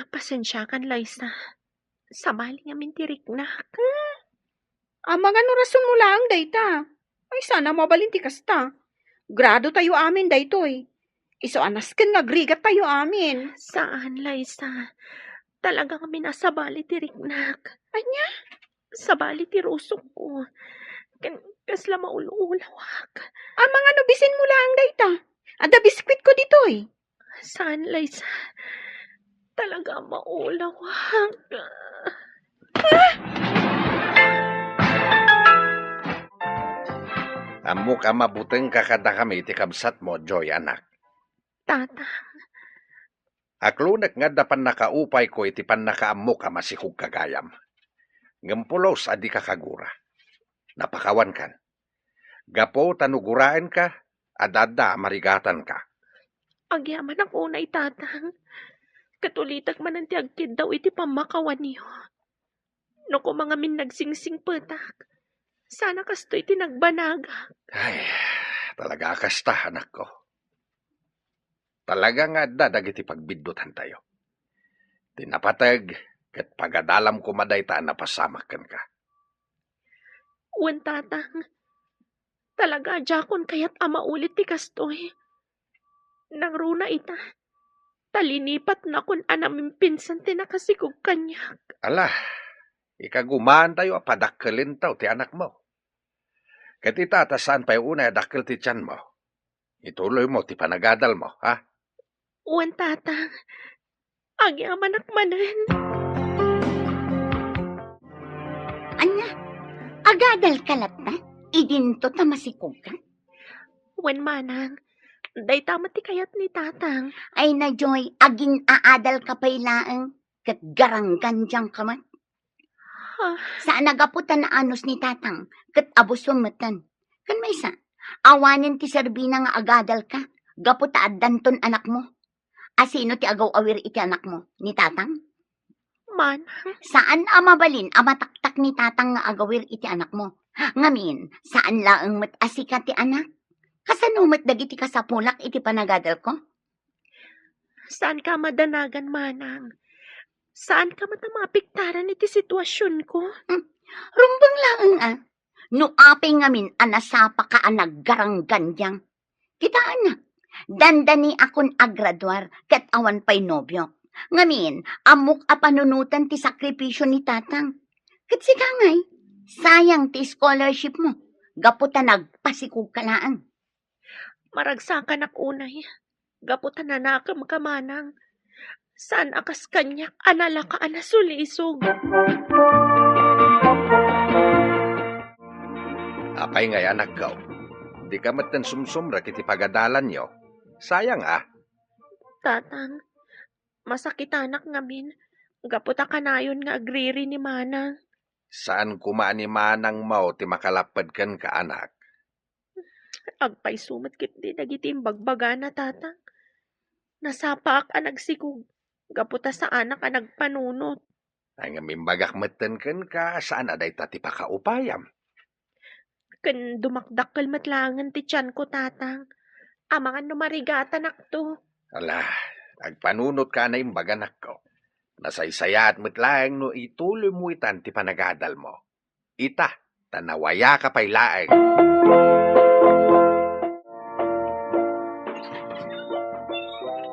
Pasensiakan, Liza. Sabali ngamin ti riknak. Hmm? Amangan no rasonmo laeng dayta. Ay, saan a mabalin ti kasta. Grado tayo amin daytoy. Isu a nasken nga agrigat tayo amin. Saan, Liza. Talaga ngamin a sabali ti riknak. Ania? Sabali ti rusokko. Ken kasla maul-ulawak. Amangan no bisinmo laeng dayta. Adda biskwitko ditoy. Saan, Liza? Talaga a maulawak. Ammok a mabutengka kadakami ti kabsatmo, Joy, anak. Tatang. Aklonek nga adda pannakaupayko iti pannakaammok a masikogka gayam. Ngem pulos a dika kagura. Napakawankan. Gapu ta no guraenka, adda-adda a marigatanka. Agyamanak unay, Tatang. Ket ulitek manen ti agkiddaw iti pammakawanyo. No koma ngamin nagsingsingpetak, saan a kastoy ti nagbanagak. Ay, talaga a kasta, anakko. Talaga nga adda dagiti pagbiddutantayo. Ti napateg, ket pagadalam koma dayta a napasamak kenka. Wen, Tatang. Talaga a diakon kayat a maulit ti kastoy. Nangruna ita, ta linipatnakon a namimpinsan ti nakasikog kaniak. Ala, ikagumaantayo a padakkelentayo ti anakmo. Ket ita, ta saan pay unay a dakkel ti tianmo, ituloymo ti panagadalmo, ha? Wen, Tatang. Agyamanak manen. Ania, agadalka latta? Idinto ta masikogka? Wen, Manang. Dayta met ti kayat ni Tatang. Ay na, Joy, agin-aadalka pay laeng, ket garanggandiangka met. Ha? Saan a gapu ta naanus ni Tatang, ket abusom metten. Ken maysa, awanen ti serbina nga agadalka, gapu ta addanton anakmo. A sino ti agaw-awir iti anakmo? Ni Tatang? Manang. Saan a mabalin a mataktak ni Tatang nga agawir iti anakmo. Ngamin, saan laeng met a sika ti anak. Kasano met dagiti kasapulak iti panagadalko? Saanka a madanagan, Manang. Saanka met a maapektaran iti situasionko. Hmm. Rumbeng laeng a. No apay ngamin a nasapaka a naggaranggandiang, kitaenna, dandaniakon a graduar ket awan pay nobiok. Ngamin, ammok a panunoten ti sakripisio ni Tatang. Ket sika ngay, Sayang ti scholarship mo, gapu ta nagpasikog ka laeng. Maragsakanak unay, gapu ta nanakem ka manang. Saan a kas kaniak a nalaka a nasulisog. Apay ngay, anakko? Di ka metten sumsumrek iti pagadalanyo. Sayang a. Tatang, masakitanak ngamin, gapu ta kanayon nga agriri ni manang. Saan koma a ni manangmo ti makalapped kenka, anak. Agpayso met ketdi dagiti imbagbagana, Tatang. Nasapaak a nagsikog gapu ta saanak a nagpanunot. Ay, ngem imbagak metten kenka, saan a dayta ti pakaupayam. Ken dumakdakkel met laengen ti tianko, Tatang. Amangan no marigatanakto. Ala, agpanunot ka a naimbag, anakko. Nasaysayaat met laeng no ituloymo itan ti panagadalmo. Ita, ta nawayaka pay laeng.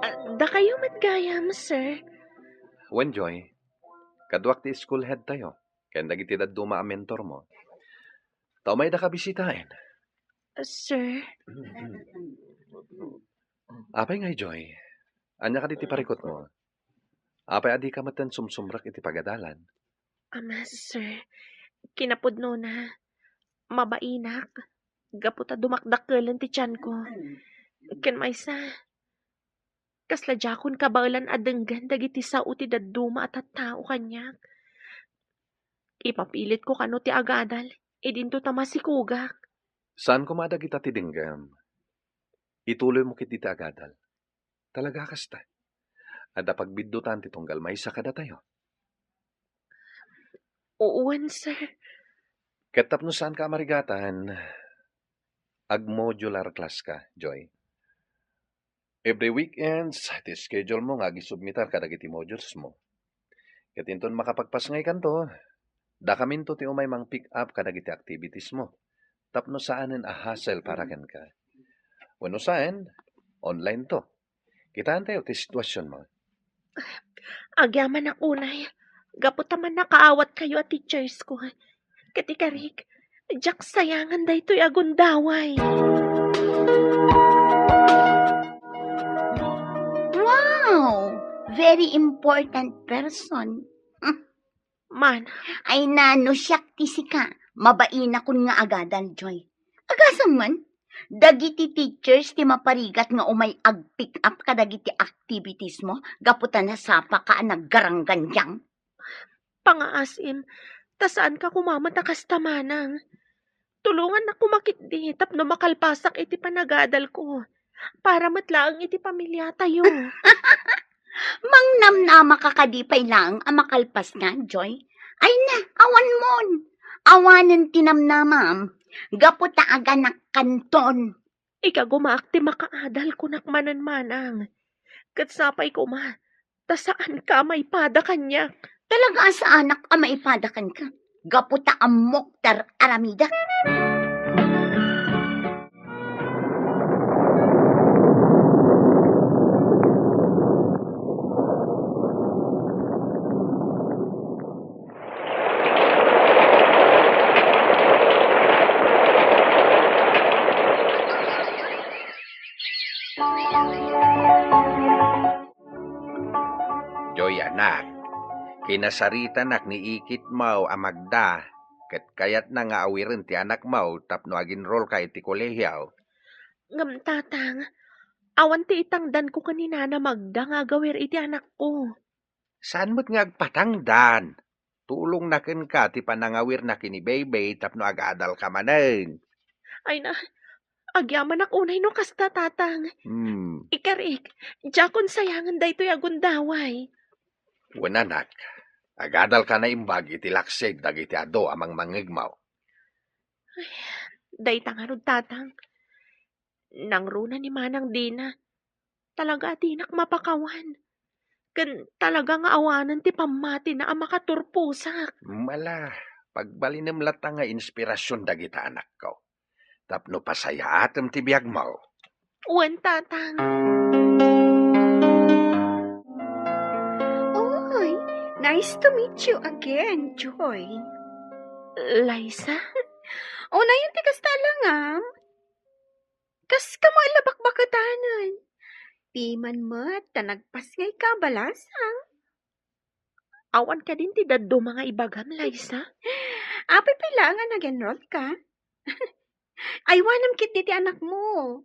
Ah, dakayo met gayam, sir. Wen, Joy. Kaduak ti school head tayo, ken dagiti dadduma a mentor mo. Ta umayda ka bisitaen. Sir? Apay ngay, Joy? Ania kadi ti parikutmo? Apay a dika metten sumsumrek iti pagadalan? Ama, sir, kinapudnona, mabainak, gapu ta dumakdakkelen ti tianko. Ken maysa, kasla diakon kabaelan a denggen dagiti sao ti dadduma a tattao kaniak. Ipapilitko kano ti agadal, idinto ta masikogak. Saan koma dagita ti denggem. Ituloymo ketdi ti agadal. Talaga kasta. Adda pagbiddutan ti tunggal maysa kadatayo. Wen, sir. Ket tapno saanka a marigatan, ag-modular class ka, Joy. Every weekends, ti schedule mo nga agisubmitar kadagiti modules mo. Ket inton makapagpasngaykanto, dakaminto ti umay mang-pick up kadagiti activities mo, tapno saanen a hassle para kenka. Wenno saan, online to. Kitaentayo ti situasionmo. Agyamanak unay, gapu ta mannakaawatkayo a teachers ko. Ket ikarik, diak sayangan daytoy a gundaway. Wow! Very important person. Mana? Ay, nano siak ti sika. Mabainakon nga agadal, Joy. Agasem man, dagiti teachers ti maparigat nga umay ag-pick up kadagiti activities mo gapu ta nasapaka a naggaranggandiang. Pangaasim, ta saanka koma met a kasta, manang. Tulongannak koma ketdi tapno makalpasak iti panagadalko. Para met laeng iti pamiliatayo. Mangnamnamaka kadi pay laeng a makalpaska, Joy? Ay na, awan mon. Awanen ti namnamam. Gapu ta aganakkanton. Ikagumaak ti makaadal, kunak manen, manang. Ket sapay koma, ta saanka a maipada kaniak. Talaga a saanak a maipada kenka, gapu ta ammok ti ar-aramidak. Joy, anak, kinasaritanak ni ikitmo a Magda, ket kayatna nga awiren ti anakmo tapno ag-enrollka iti kolehio. Ngem, Tatang, awan ti itangdanko ken ni Nana Magda nga agawir iti anakko. Saan met nga agpatangdan? Tulongna kenka ti panangawirna ken ni Baby tapno agadalka manen. Ay na, agyamanak unay no kasta, Tatang. Hmm. Ikarik, diakon sayangen daytoy a gundaway. Wen, anak, agadalka naimbag iti laksig dagiti adu a mangmangngegmo. Ay, dayta ngarud, Tatang. Nangruna ni Manang Dina. Talaga a dinak mapakawan. Ken talaga nga awanen ti pammatina a makaturposak. Mala, pagbalinem latta nga inspirasyon dagita anakko. Tapno pasayaatem ti biagmo. Wen, Tatang. Oy, nice to meet you again, Joy. Liza? Unayen ti kasta, langam. Kas kamo a labakbaketanen. Piman met ta nagpasngayka a balasang. Awan kadin ti dadduma nga ibagam, Liza? Apay pay laeng a nag-enroll ka? Aywanam ketdi ti anakmo.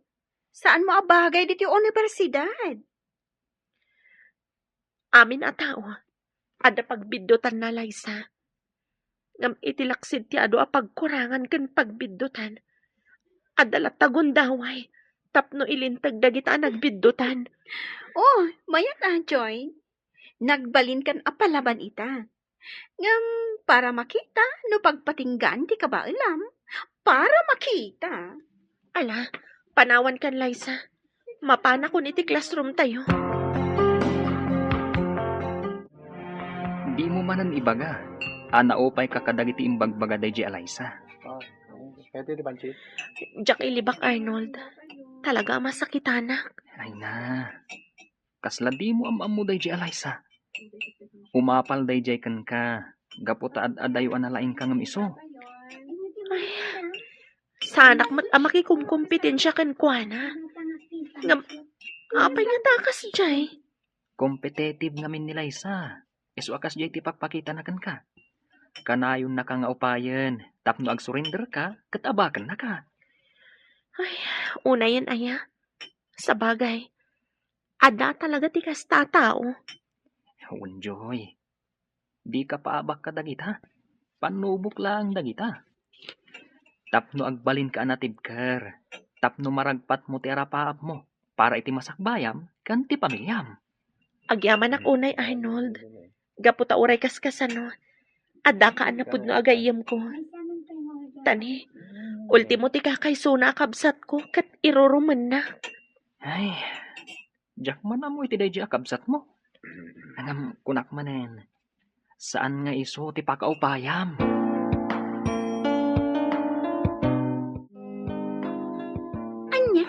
Saanmo a bagay ditoy universidad. Amin a tao, adda pagbiddutanna, Liza. Ngem iti laksid ti adu a pagkurangan ken pagbiddutan, adda latta gundaway tapno ilinteg dagita a nagbiddutan. Oh, mayat a, Joy. Nagbalinkan a palaban ita. Ngem para makita no pagpatinggaan ti kabaelam, para makita. Ala, panawankan, Liza. Mapanakon iti classroom tayo. Dimo manen ibaga a naupayka kadagiti imbagbaga daydiay a Liza. Ah, pwede di, Banji? Diak ilibak, Arnold. Talaga a masakitanak. Ay na. Kasla dimo am-ammo daydiay a Liza. Umapal daydiay kenka, gapu ta ad-adayo a nalaingka ngem isu. Ay, saanak met a makikumkompetensia kenkuana. Ngem, apay ngata a kasdiay? Competitive ngamin ni Liza. Isu a kasdiay ti pakpakitana kenka. Kanayonnaka nga upayen tapno agsurinderka ket abakennaka. Ay, unayen aya. Sabagay, adda talaga ti kasta a tao. Wen, Joy. Dika paabak kadagita. Pannubok laeng dagita. Tapno agbalinka a natibker, tapno maragpatmo ti arapaapmo para iti masakbayam ken ti pamiliam. Agyamanak unay, Arnold, gapu ta uray kaskasano, addaka a napudno a gayyemko. Tani, ultimo ti kakaysona a kabsatko ket irurumenna. Ay, diak man ammo iti daydiay a kabsatmo. Ngem kunak manen, saan nga isu ti pakaupayam. Ania?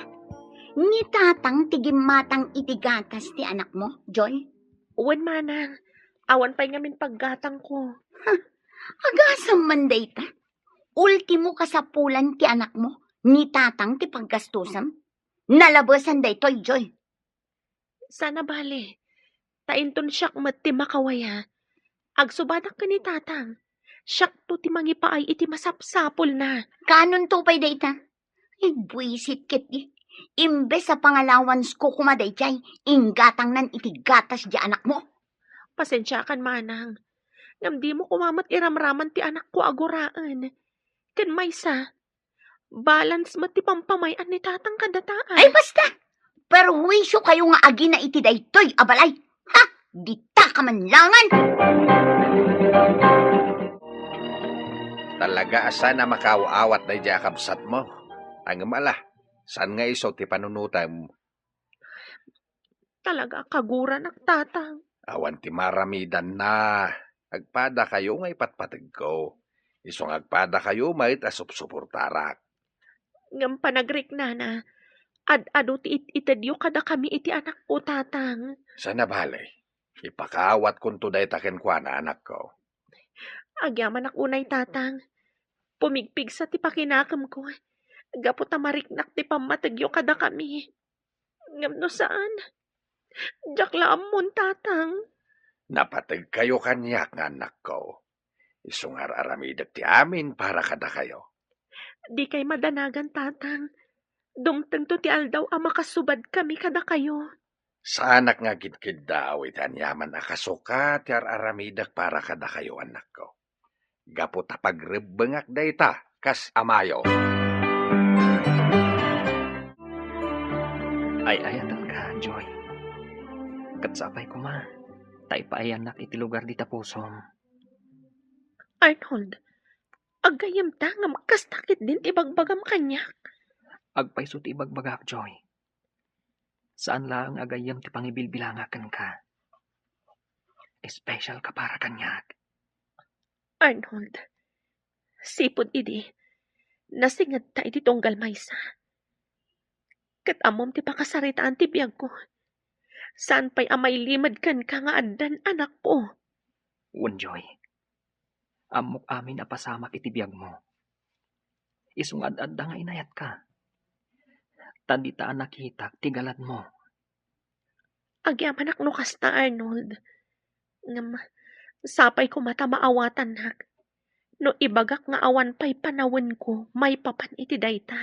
Ni tatang ti gimmatang iti gatas ti anakmo, Joy? Wen, manang. Awan pay ngamin paggatangko. Agasem man dayta. Ultimo kasapulan ti anakmo, ni tatang ti paggastusem. Nalabesan daytoy, Joy. Saan a bale, ta inton siak met ti makawaya, agsubadak ken ni tatang. Siakto ti mangipaay iti masapsapulna. Kanonto pay dayta? Ay, buisit ketdi. Imbes a pangalawansko koma daydiay, inggatangnan iti gatas di anakmo. Pasensiakan, manang. Ngem dimo koma met iramraman ti anakko a guraen. Ken maysa, balance met ti pampamay-an ni tatang kadataay. Ay, basta! Perhuisio kayo nga agina iti daytoy a balay. Ha? Dita ka man langan! Talaga a saan a makaaw-awat daydiay a kabsatmo. Ngem ala, saan nga isu ti panunotem? Talaga a kaguranak, tatang. Awan ti maaramidanna. Agpadakayo nga ipatpategko. Isu nga agpadakayo met a supsuportarak. Ngem panagriknana, ad-adu ti it-itedyo kadakami iti anakko, tatang. Saan a bale, ipakaawatkonto dayta kenkuana, anakko. Agyamanak unay, tatang. Pumigpigsa ti pakinakemko, gapu ta mariknak ti pammategyo kadakami. Ngem no saan, diak la ammon, tatang. Napategkayo kaniak nga annakko. Isu nga ar-aramidek ti amin para kadakayo. Dikay madanagan, tatang. Dumtengto ti aldaw a makasubadkami kadakayo. Saanak nga agkidkiddaw iti aniaman a kasuka ti ar-aramidek para kadakayo, annakko. Gapu ta pagrebbengak dayta kas amayo. Ay-ayatenka, Joy. Ket sapay koma ta ipaayannak iti lugar dita pusom. Arnold, aggayyemta ngem kasta ketdin ti ibagbagam kaniak. Agpayso ti ibagbagak, Joy. Saan laeng a gayyem ti pangibilbilangak kenka. Special ka para kaniak. Arnold, sipud idi, nasingedta iti tunggal maysa. Ket ammom ti pakasaritaan ti biagko. Saan pay a mailimed kenka nga addan anakko. Wen, Joy. Ammok amin a pasamak iti biagmo. Isu nga ad-adda nga inayatka. Ta dita a nakitak ti galadmo. Agyamanak no kasta, Arnold. Ngem, sapay koma ta maawatannak no ibagak nga awan pay panawenko maipapan iti dayta.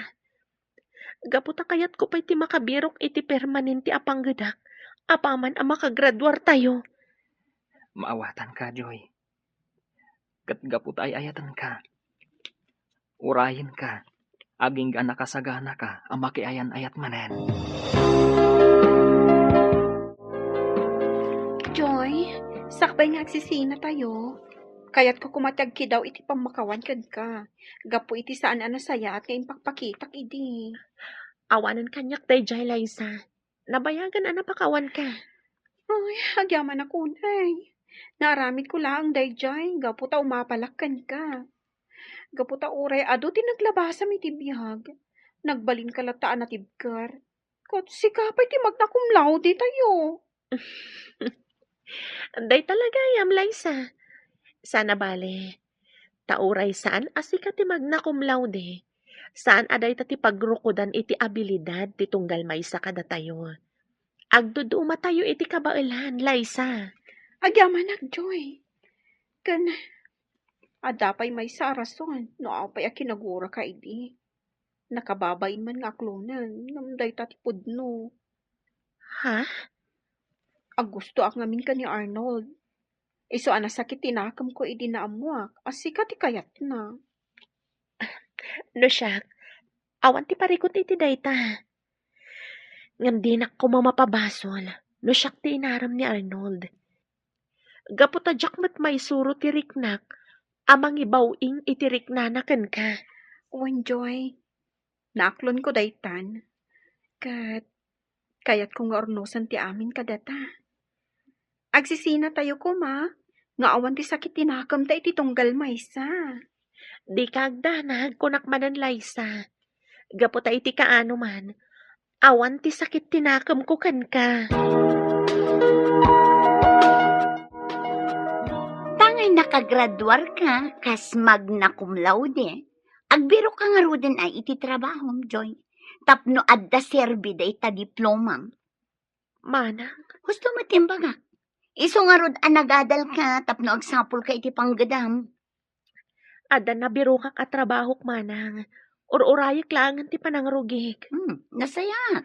Gapu ta kayatko pay ti makabirok iti permanente a panggedak apaman a makagraduartayo. Maawatanka, Joy. Ket gapu ta ay-ayatenka, urayenka, agingga a nakasaganaka a makiayan-ayat manen. Joy, sakbay nga agsisinatayo, kayatko koma ti agkidaw iti pammakawan kenka, gapu iti saan a nasayaat nga impakpakitak idi. Awanen kaniak daydiay, Liza. Nabayagan a napakawanka. Ay, agyamanak unay. Naaramidko laeng daydiay gapu ta umapalak kenka. Gapu ta uray adu ti naglabasam iti biag, nagbalinka latta a natibker. Ket sika pay ti magna cum laude tayo. Dayta la gayam, Liza. Sana bale. Ta uray saan a sika ti magna cum laude, saan a dayta ti pagrukodan iti abilidad ti tunggal maysa kadatayo. Agdudumatayo iti kabaelan, Liza. Agyamanak, Joy. Ken adda pay maysa a rason no apay a kinaguraka idi. Nakababain man nga aklonen ngem dayta ti pudno. Ha? Aggustoak ngamin ken ni Arnold. Isu a nasakit ti nakemko idi naammoak a sika ti kayatna. No siak, awan ti parikut iti dayta. Ngem dinak koma mapabasol no siak ti inaram ni Arnold. Gapu ta diak met maisuro ti riknak a mangibaw-ing iti riknana kenka. Wen, Joy, naaklonko daytan. Ket kayatko nga urnosen ti amin kadata. Agsisinatayo koma nga awan ti sakit ti nakemta iti tunggal maysa. Dika agdanag, kunak manen, Liza. Gapu ta iti kaano man, awan ti sakit ti nakemko kenka. Ta ngay nakagraduarka kas magna cum laude, agbirokka ngaruden a iti trabahom, Joy, tapno adda serbi dayta diplomam. Manang? Husto met ti imbagak. Isu ngarud a nagadalka tapno agsapulka iti panggedam. Adda nabirokak a trabahok, Manang. Ur-urayek laengen ti panangrugik. Hmm, nasayaat.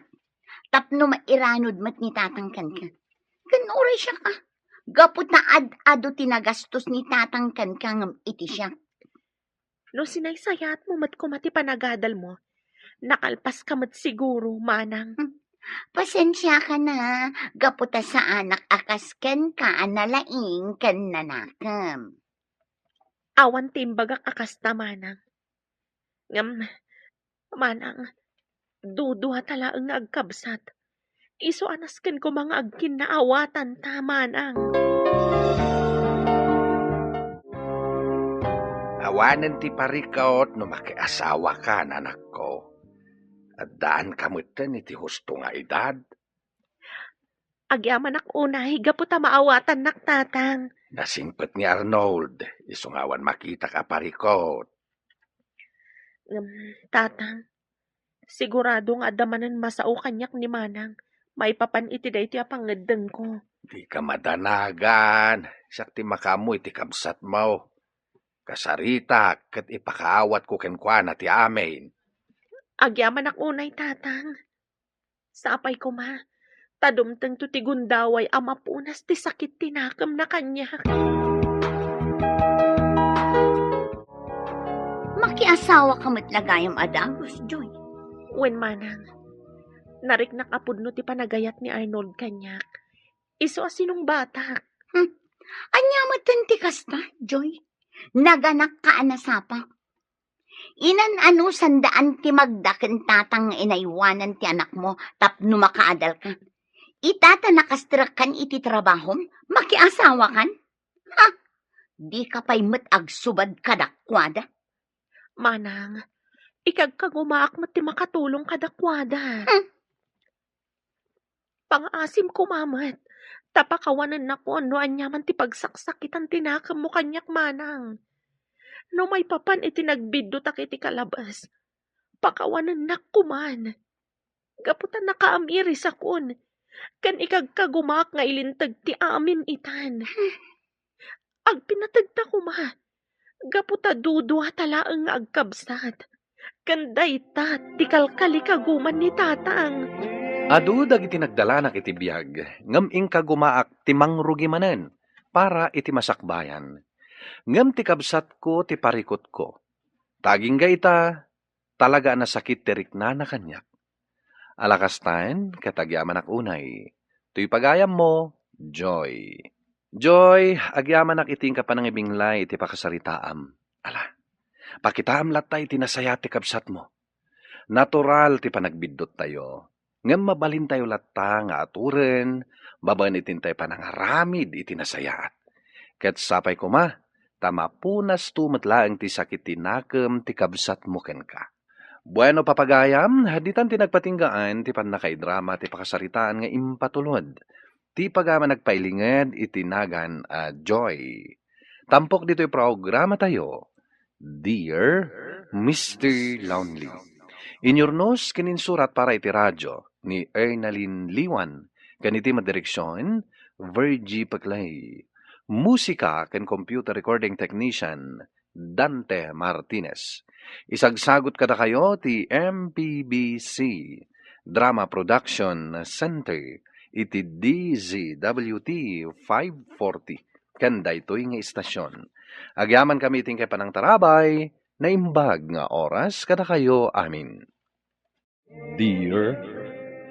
Tapno mairanud met ni Tatang kenka. Ken uray siak a, gapu ta ad-adu ti nagastos ni Tatang kenka ngem iti siak. No sinaysayaatmo met koma ti panagadalmo, nakalpaska met siguro, Manang. Hmm. Pasensiaka na, gapu ta saanak a kas kenka a nalaing ken nanakem. Awan ti imbagak a kasta, Manang. Ngem, Manang, duduata laeng nga agkabsat. Isu a nasken koma nga agkinnaawatanta, Manang. Awanen ti parikut no makiasawaka, anakko. Addaanka metten iti husto nga edad. Agyamanak unay gapu ta maawatannak, Tatang. Nasingpet ni Arnold, isu nga awan makitak a parikut. Ngem, Tatang, sigurado nga adda manen masao kaniak ni Manang maipapan iti daytoy a pangngeddengko. Dika madanagan, siak ti makaammo iti kabsatmo. Kasaritak ket ipakaawatko kenkuana ti amin. Agyamanak unay, Tatang. Sapay koma, ta dumtengto ti gundaway a mapunas ti sakit ti nakemna kaniak. Makiasawaka met la gayam a dagus, Joy. Wen, Manang. Nariknak a pudno ti panagayat ni Arnold kaniak. Isu a sinungbatak. Hmm. Ania metten ti kasta, Joy? Naganakka a nasapa. Inan-ano sandaan ti magda ken Tatang nga inaywanan ti anakmo tapno makaadalka. Ita ta nakastrekkan iti trabahom, makiasawakan? Ha? Dika pay met agsubad kadakuada. Manang, ikagkagumaak met ti makatulong kadakuada. Hmm. Pangaasim koma met, ta pakawanennakon no aniaman ti pagsaksakitan ti nakemmo kaniak, Manang. no maipapan iti nagbiddutak iti kalabas, pakawanennak koman. Gapu ta nakaamirisakon, ken ikagkagumaak nga ilinteg ti amin itan. Agpinategta koma, gapu ta duduata laeng nga agkabsat, ken dayta ti kalkalikaguman ni tatang. Adu dagiti nagdalanak iti biag, ngem inkagumaak ti mangrugi manen para iti masakbayan. Ngem ti kabsatko ti parikutko. Ta agingga ita, talaga a nasakit ti riknana kaniak. Ala kastaen, ket agyamanak unay. Toy pagayammo, Joy. Joy, agyamanak iti inka panangibinglay iti pakasaritaam. Ala, pakitaam latta iti nasayaat ti kabsatmo. Natural ti panagbiddut tayo. Ngem mabalintayo latta nga aturen babaen iti intay panangaramid iti nasayaat. Ket sapay koma, ta mapunasto met laeng ti sakit ti nakem ti kabsatmo kenka. Bueno, papagayam, ditan ti nagpatinggaan ti pannakaidrama ti pakasaritaan nga impatulod ti pagayam a nagpailinged iti nagan a Joy. Tampok ditoy programa tayo, Dear Mister Lonely. Inyurnos ken insurat para iti radyo ni Ernalyn Liwan, ken iti madireksion, Virgie Paclay. Musika ken computer recording technician, Dante Martinez. Isagsagut kadakayo ti M P B C Drama Production Center iti D Z W T five forty ken daytoy nga istasyon. Agyamankami iti inkay panangtarabay, naimbag nga oras kadakayo amin. Dear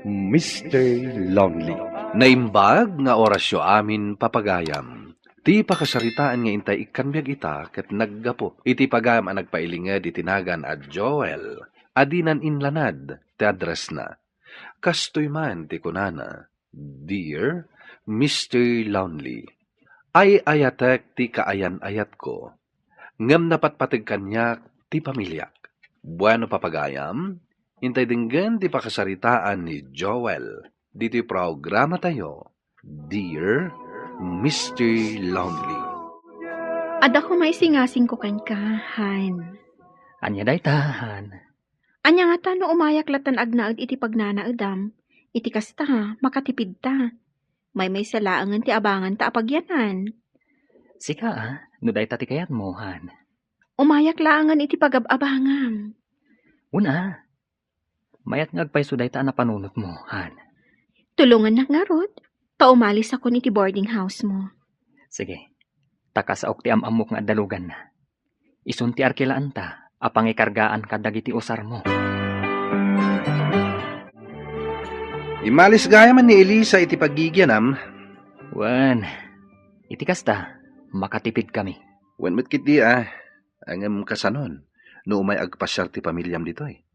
Mister Lonely. Naimbag nga orasyo amin, papagayam. Ti pakasaritaan nga intay ikkan biag ita ket naggapu iti pagayam a nagpailinged iti nagan a Joel a dinan inlanad ti addressna. Kastoy man ti kunana, Dear Mister Lonely, ay-ayatek ti kaayan-ayatko, ngem napatpateg kaniak ti pamiliak. Bueno, papagayam, intay denggen ti pakasaritaan ni Joel ditoy programa tayo, Dear Mister Lonely. Adda koma isingasingko kenka, Han. Ania dayta, Han? Ania ngata no umayak lattan agnaed iti pagnanaedam? Iti kasta, makatipidta. Maymaysa laengen ti abanganta a pagyanan. Sika, a, no dayta ti kayatmo, Han. Umayak laengen iti pagab-abangam. Wen a, mayat nga agpayso dayta a napanunotmo, Han. Tulongannak ngarud, ta umalis akon iti boarding house mo. Sige, ta kasaok ti am-ammok nga adda luganna. Isun ti arkilaanta a pangikargaan kadagiti usarmo. Immalis gayam ni Elisa iti paggigianam. Wen, iti kasta, makatipidkami. Wen met ketdi a, ngem kasanon, no umay agpasiar ti pamiliam ditoy?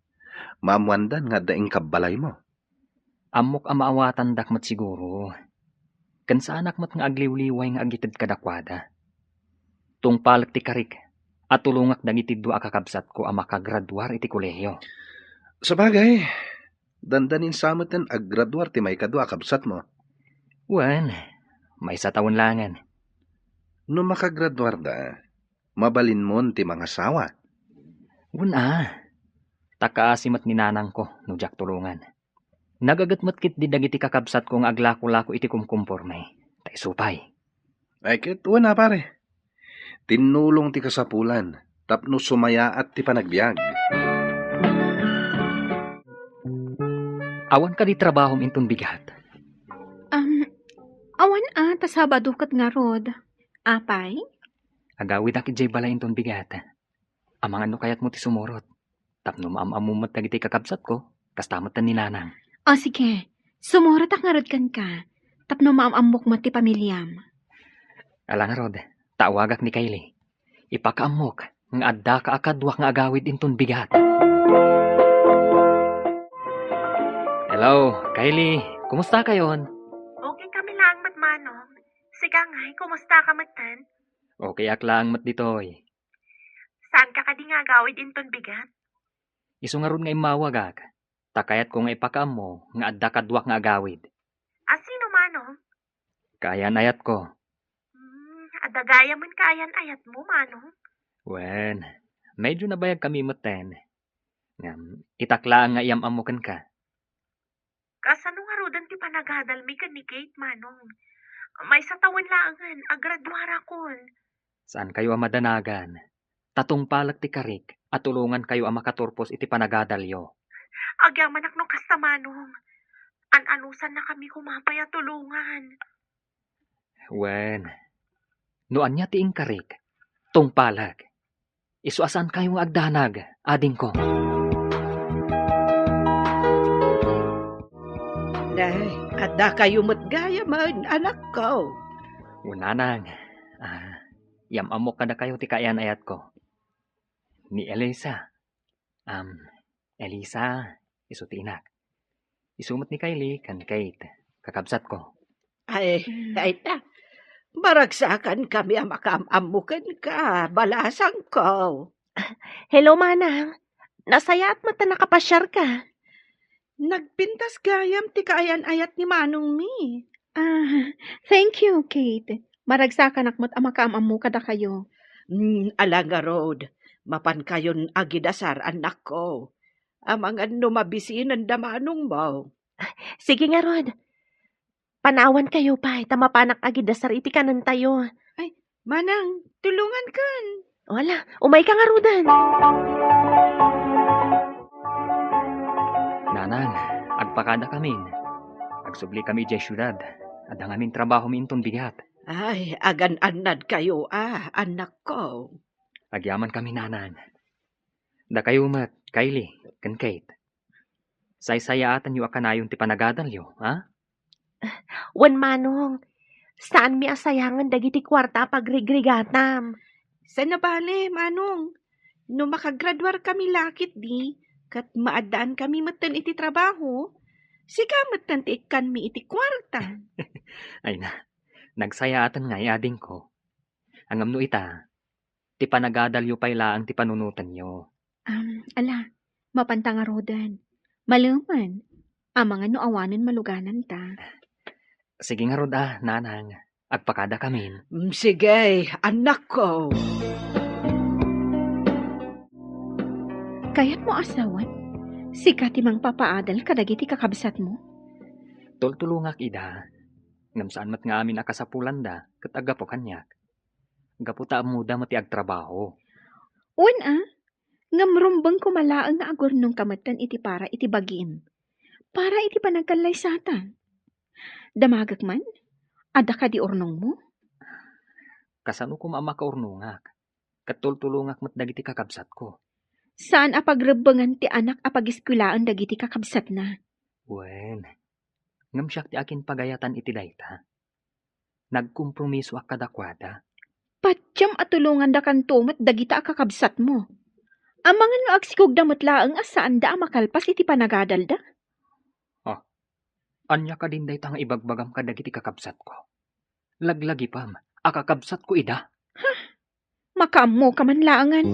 Maammoandan nga adda inkabbalaymo. Ammok a maawatandak met siguro. Ken saanak met nga agliwliway nga agited kadakuada. Tungpalek ti karik a tulongak dagiti dua a kakabsatko a makagraduar iti kolehio. Sabagay, dandanin sa met a graduar ti maikadua a kabsatmo. Wen, maysa tawen laengen. No makagraduarda, mabalinmon ti mangasawa. Wen a, ta kaasi met ni nanangko no diak tulongan. Nagaget met ketdi dagiti kakabsatko nga aglakolako iti kumkumporme, ta isu pay. Ay ket wen a, pare. Tinnulong ti kasapulan tapno sumayaat ti panagbiag. Awan kadi trabahom inton bigat? Am, awan a, ta Sabado ket ngarud. Apay? Agawidak idiay balay inton bigat. Amangan no kayatmo ti sumurot. Tapno maam-ammom met dagiti kakabsatko, kasta met ni nanang. O, sige. Sumurotak ngarud kenka, tapno maam-ammok met ti pamiliam. Ala ngarud, ta awagak ni Kylie. Ipakaammok nga addaka a kaduak nga agawid inton bigat. Hello, Kylie. Kumusta kayon? Okay kami laeng met, Manong. Sika ngay, kumusta ka metten? Okay ak laeng met ditoy. Saanka kadi nga agawid inton bigat? Isu ngarud nga immawagak, ta kayatko nga ipakaammo nga adda kaduak nga agawid. A sino, Manong? Kaayan-ayatko. Hmm, adda gayam kaayan-ayatmo, Manong? Wen, medyo nabayag kami metten. Ngem, itak laeng nga iyam-ammo kenka. Kasano ngaruden ti panagadalmi ken ni Kate, Manong? Maysa tawen laengen, agraduarakon. Saankayo a madanagan. Ta tungpalek ti karik a tulongankayo a makaturpos iti panagadalyo. Agyamanak no kasta, Manong. An-anusannakami koma pay a tulongan. Wen, no ania ti inkarik, tungpalek. Isu a saankayo nga agdanag, adingko. Nay, addakayo met gayamen, anakko. Wen, nanang, ah, iyam-ammok kadakayo ti kaayan-ayatko. Ni Elisa, am, Elisa, isu ti inak. Isu met ni Kylie ken Kate, kakabsatko. Ay, Mm. ay ta. Maragsakankami a makaam-ammo kenka, balasangko. Hello, Manang. Nasayaat met ta nakapasiarka. Nagpintas gayam ti kaayan-ayat ni Manongmi. Ah, thank you, Kate. Maragsakanak met a makaam-ammo kadakayo. Mm, ala ngarud, mapankayon agidasar, annakko. Amangan no mabisinenda Manongmo. Sige ngarud. Panawankayo pay, ta mapanak agidasar iti kanentayo. Ay, Manang, tulongankan. Wala, umayka ngaruden. Nanang, agpakadakamin. Agsublikamin idiay siudad. Adda ngamin trabahomi inton bigat. Ay, agan-annadkayo a, annakko. Agyamankami, Nanang. Dakayo met, Kylie, ken Kate. Saysayaatanyo a kanayon ti panagadalyo, ha? Wen, Manong, saanmi a sayangen dagiti kuarta a pagrigrigatam. Saan a bale, Manong. No makagraduarkami la ketdi, ket maaddaankami metten iti trabaho, sika metten ti ikkanmi iti kuarta. Ay na, nagsayaaten ngay, adingko. Ngem no ita, ti panagadalyo pay laeng ti panunotenyo. Am, ala, mapanta ngaruden. Malemen, amangan no awanen malugananta. Sige ngarud a, Nanang. Agpakadakamin. Mm, sige, annakko. Kayatmo a sawen, sika ti mangpapaadal kadagiti kakabsatmo? Tultulongak ida. Ngem saan met nga amin a kasapulanda ket aggapu kaniak. Gapu ta ammoda met ti agtrabaho. Wen a, ngem rumbeng koma laeng nga agurnongka metten iti para iti bagim. Para iti panagkallaysatan. Damagek man? Adda kadi urnongmo? Kasano koma a makaurnongak? Ket tultulongak met dagiti kakabsatko. Saan a pagrebbengan ti anak a pagiskuelaen dagiti kakabsatna. Wen, ngem siak ti akinpagayatan iti dayta. Nagkompromisoak kadakuada. Patiem a tulongandakanto met dagita a kakabsatmo. Amangan no agsikogda met laeng a saanda a makalpas iti panagadalda. Ah, ania kadin dayta nga ibagbagam kadagiti kakabsatko? Laglagipem a kakabsatko ida. Hah? Makaammoka man laengen.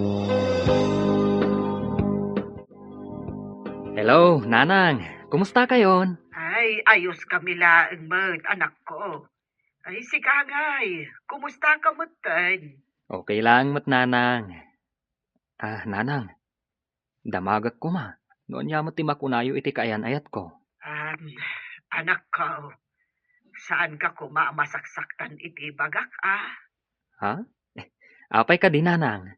Hello, Nanang. Kumusta kayon? Ay, ayos kami laeng met, anakko. Ay, sika ngay, kumusta ka metten? Okay laeng met, Nanang. Ah, Nanang, damagek koma no ania met ti makunayo iti kaayan-ayatko. Am, anakko, saanka koma a masaksaktan iti ibagak, a? Ha? Apay kadi, Nanang?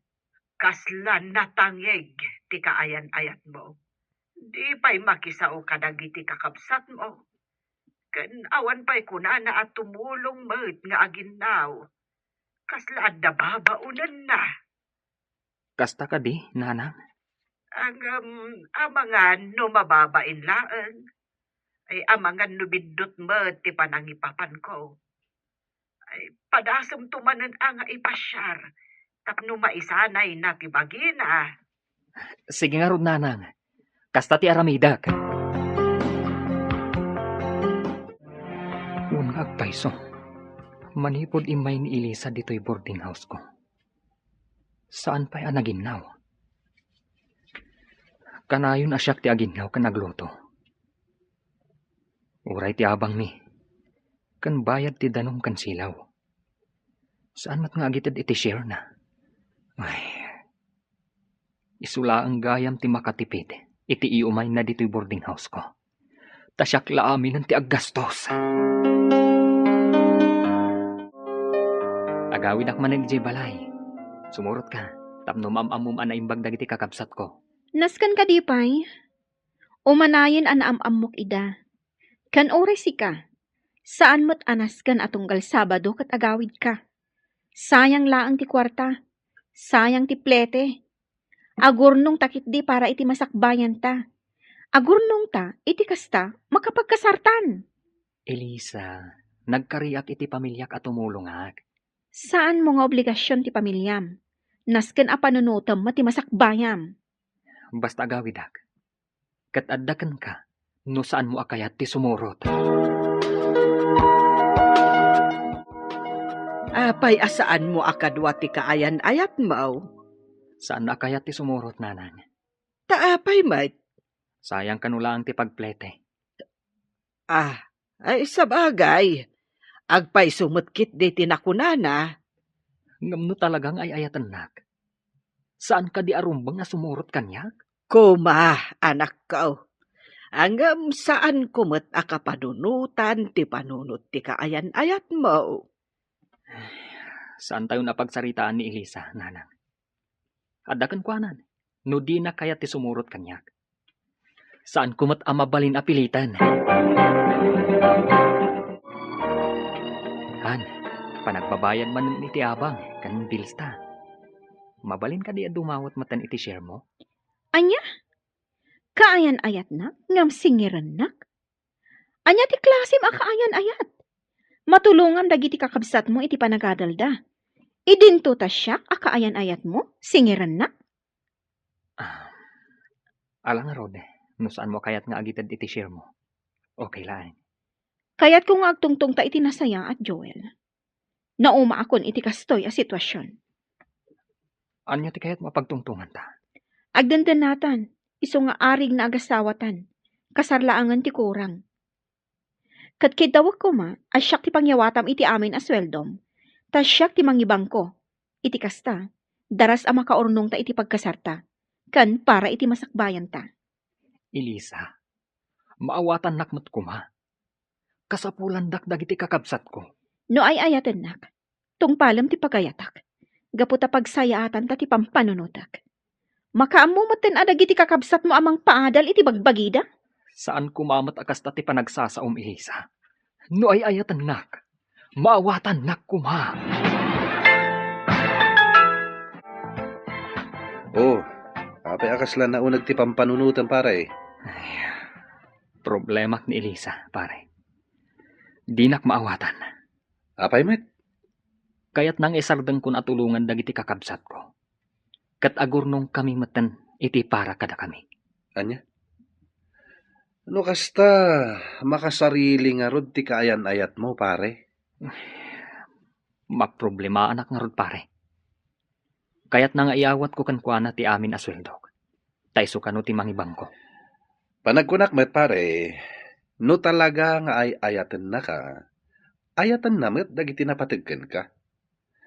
Kasla natangig ti kaayan-ayatmo. Di pay makisao kadagiti kakabsatmo. Ken awan pay kunana a tumulong met nga aginnaw. Kasla adda babaonenna. Kasta kadi, Nanang? Ngem, amangan no mababain laeng. Ay, amangan no biddut met ti panangipapanko. Ay, padasemto manen a nga ipasiar tapno maisanayna ti bagina. Sige ngarud, Nanang. Kasta ti aramidek. Wen nga agpayso, manipud immay ni Elisa ditoy boarding house-ko, saan pay a naginnaw. Kanayon a siak ti aginnaw ken agluto. Uray ti abangmi, ken bayad ti danum ken silaw. Saan met nga agited iti share-na. Ay, Isu laeng gayam ti makatipid iti iumayna ditoy boarding house-ko. Ta siak la aminen ti aggastos. Agawidak manen idiay balay. Sumurotka tapno maam-ammom a naimbag dagiti kakabsatko. Nasken kadi pay? Umanayen a naam-ammok ida. Ken uray sika, saan met a nasken a tunggal Sabado ket agawidka. Sayang laeng ti kuarta, sayang ti plete. Agurnongta ketdi para iti masakbayanta. Agurnongta iti kasta, makapagkasartan. Elisa, nagkariak iti pamiliak a tumulongak. Saanmo nga obligasion ti pamiliam. Nasken a panunotem met ti masakbayam. Basta agawidak. Ket adda kenka, no saanmo a kayat ti sumurot. Apay a saanmo a kadua ti kaayan-ayatmo? Saan a kayat ti sumurot, nanang. Ta apay met? Sayang kano laeng ti pagplete. Ah, ay sabagay. Agpayso met ketdi ti nakunana. Ngem no talaga nga ay-ayatennak, saan kadi a rumbeng a sumurot kaniak? Kuma, anakko. Ngem saanko met a kapanunotan ti panunot ti kaayan-ayatmo. Saantayon a pagsaritaan ni Elisa, nanang. Adda kenkuanan, no dina kayat ti sumurot kaniak. Saanko met a mabalin a piliten. Han, panagbabayad manen iti abang ken bills ta. Mabalin kadi a dumawat metten iti share mo? Ania? Kaayan-ayatnak ngem singirennak? Ania ti klasem a kaayan-ayat? Matulongam dagiti kakabsatmo iti panagadalda. Idinto ta siak a kaayan-ayatmo, singirennak? Ah, ala ngarud, no saanmo a kayat nga agited iti share mo. Okay laeng. Kayatko nga agtungtongta iti nasayaat, Joel. Naumaakon iti kastoy a situasion. Ania ti kayatmo a pagtungtonganta? Agdendennatan, isu nga arig nga agasawatan, kasar laengen ti kurang. Ket kiddawek koma a siak ti pangyawatam iti amin a sueldom, ta siak ti mangibangko. Iti kasta, daras a makaurnongta iti pagkasarta, ken para iti masakbayanta. Elisa, maawatannak met koma. Kasapulandak dagiti kakabsatko. No ay-ayatennak, tungpalem ti pagayatak, gapu ta pagsayaatanta ti pampanunotak. Makaammo metten a dagiti kakabsatmo a mangpaadal iti bagbagida? Saan koma met a kasta ti panagsasaom, Elisa. No ay-ayatennak, maawatannak koma. Oh, apay a kasla nauneg ti pampanunotem, pare? Ay, problemak ni Elisa, pare. Dinak maawatan. Apay met? Kayatna nga isardengkon a tulongan dagiti kakabsatko. Ket agurnongkami metten iti para kadakami. Ania? No kasta, makasarili ngarud ti kaayan-ayatmo, pare? Maproblemaanak ngarud, pare. Kayatna nga iyawatko kenkuana ti amin a sueldok. Ta isu kano ti mangibangko. Panagkunak met, pare, no talaga nga ay-ayatennaka, ayatenna met dagiti napateg kenka.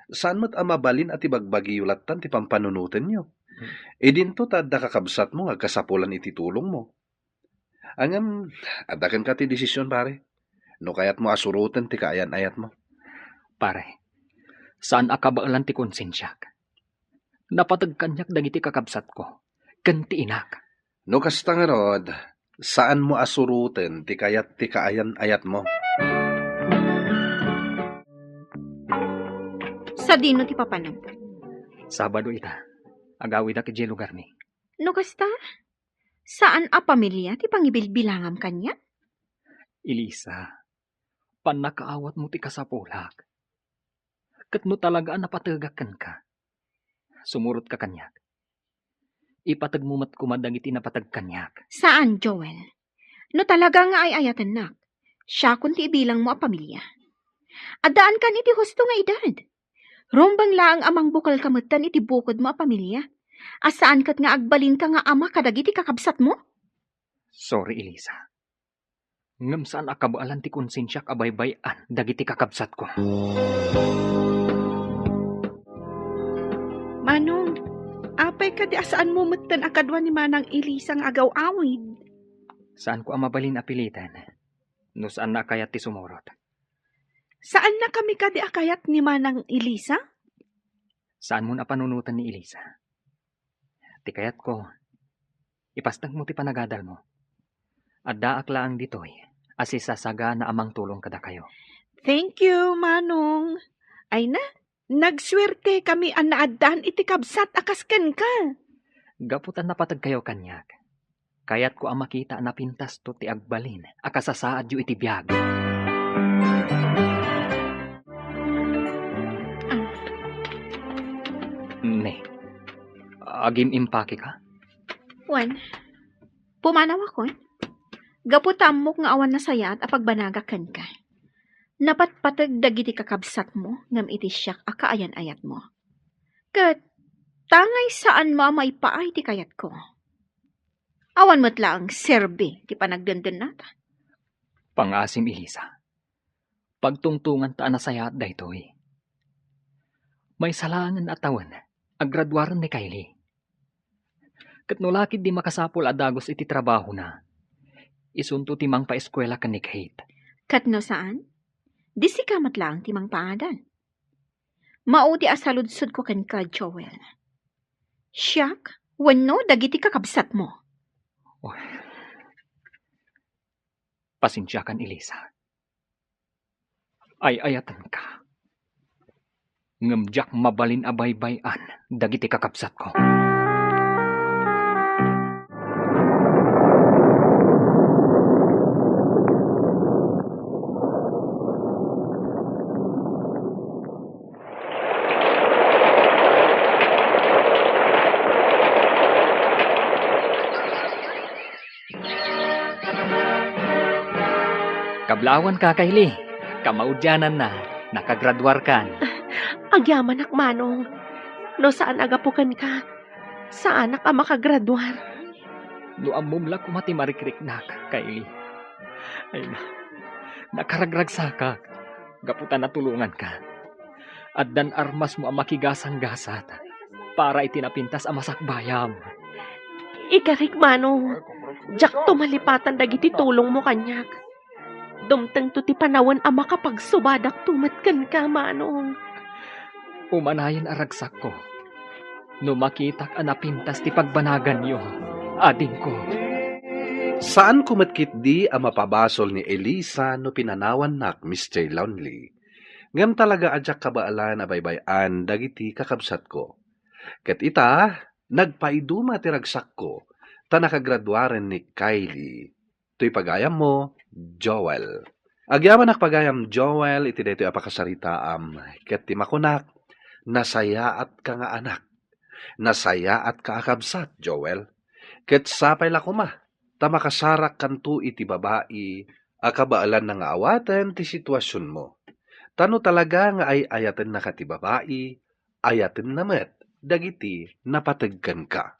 Saan met a mabalin a ti bagbagiyo lattan ti pampanunotenyo. Hmm. Idinto ta adda kakabsatmo nga agkasapulan iti tulongmo. Ngem, adda kenka ti desisyon, pare. No kayatmo a suroten ti kaayan-ayatmo. Pare, saan a kabaelan ti konsensiak. Napateg kaniak dagiti kakabsatko ken ti inak. No kasta ngarud, saanmo a suroten ti kayat ti kaayan-ayatmo. Sadino ti papanam? Sabado ita. Agawidak idiay lugarmi. No kasta, saan a pamilia ti pangibilbilangam kaniak? Elisa, pannakaawatmo ti kasapulak. Ket no talaga a napategak kenka, sumurotka kaniak. Ipategmo met koma dagiti napateg kaniak. Saan, Joel. No talaga nga ay-ayatennak, siakon ti ibilangmo a pamilia. Addaankan iti husto nga edad. Rumbeng laeng a mangbukelka metten iti bukodmo a pamilia, a saan ket nga agbalinka nga ama kadagiti kakabsatmo? Sorry, Elisa. Ngem saan a kabaelan ti konsensiak a baybay-an dagiti kakabsatko. Manong, apay Kadi a saanmo metten a kadua ni Manang Elisa nga agaw-awid? Saanko a mabalin a piliten no saanna a kayat ti sumurot. Saannakami kadi a kayat ni Manang Elisa? Saanmon a panunoten ni Elisa. Ti kayatko, ipastekmo ti panagadalmo. Addaak laeng ditoy a sisasagana a mangtulong kadakayo. Thank you, Manong. Ay na, nagsuertekami a naaddaan iti kabsat a kas kenka. Gapu ta napategkayo kaniak, kayatko a makita a napintasto ti agbalin a kasasaadyo iti biag. Ne, agim-impake ka? Wen, pumanawakon. Gapu ta ammok nga awan nasayaat a pagbanagak kenka. Napatpateg dagiti kakabsatmo ngem iti siak a kaayan-ayatmo. Ket tangay saanmo a maipaay ti kayatko. Awan met laeng serbi ti panagdendennata. Pangaasim, Elisa. Pagtungtonganta a nasayaat daytoy. Maysa laengen a tawen, agraduaren ni Kylie. Ket no la ketdi makasapul a dagus iti trabahona, isunto ti mangpaeskuela ken ni Kate. Ket no saan, di sika met laeng ti mangpaadal. Maudi a saludsodko kenka, Joel. Siak wenno dagiti kakabsatmo? Oh. Pasensiakan, Elisa. Ay-ayatenka. Ngem diak mabalin a baybay-an dagiti kakabsatko. Kablawan ka, Kylie. Kamaudiananna, nakagraduarkan. Agyamanak, Manong. No saan a gapu kenka, saanak a makagraduar. No ammom la koma ti marikriknak, Kylie. Ay na, nakaragragsakak gapu ta natulonganka. Addan armasmo a makigasanggasat para iti napintas a masakbayam. Igarik, Manong, diakto malipatan dagiti tulongmo kaniak. Dumtengto ti panawen a makapagsubadakto met kenka, Manong. Umanayen a ragsakko no makitak a napintas ti pagbanaganyo, adingko. Saanko met ketdi a mapabasol ni Elisa no pinanawannak, Mister Lonely. Ngem talaga a diak kabaelan a baybay-an dagiti kakabsatko. Ket ita, nagpaiduma ti ragsakko, ta nakagraduaren ni Kylie. Toy pagayammo, Joel. Agyamanak, pagayam Joel, iti daytoy a pakasaritaam, ket ti makunak, nasayaatka nga anak. Nasayaatka a kabsat, Joel. Ket sapay la koma, ta makasarakkanto iti babai a kabaelanna nga awaten ti situasionmo. Ta no talaga nga ay-ayatennaka ti babai, ayatenna met dagiti napateg kenka.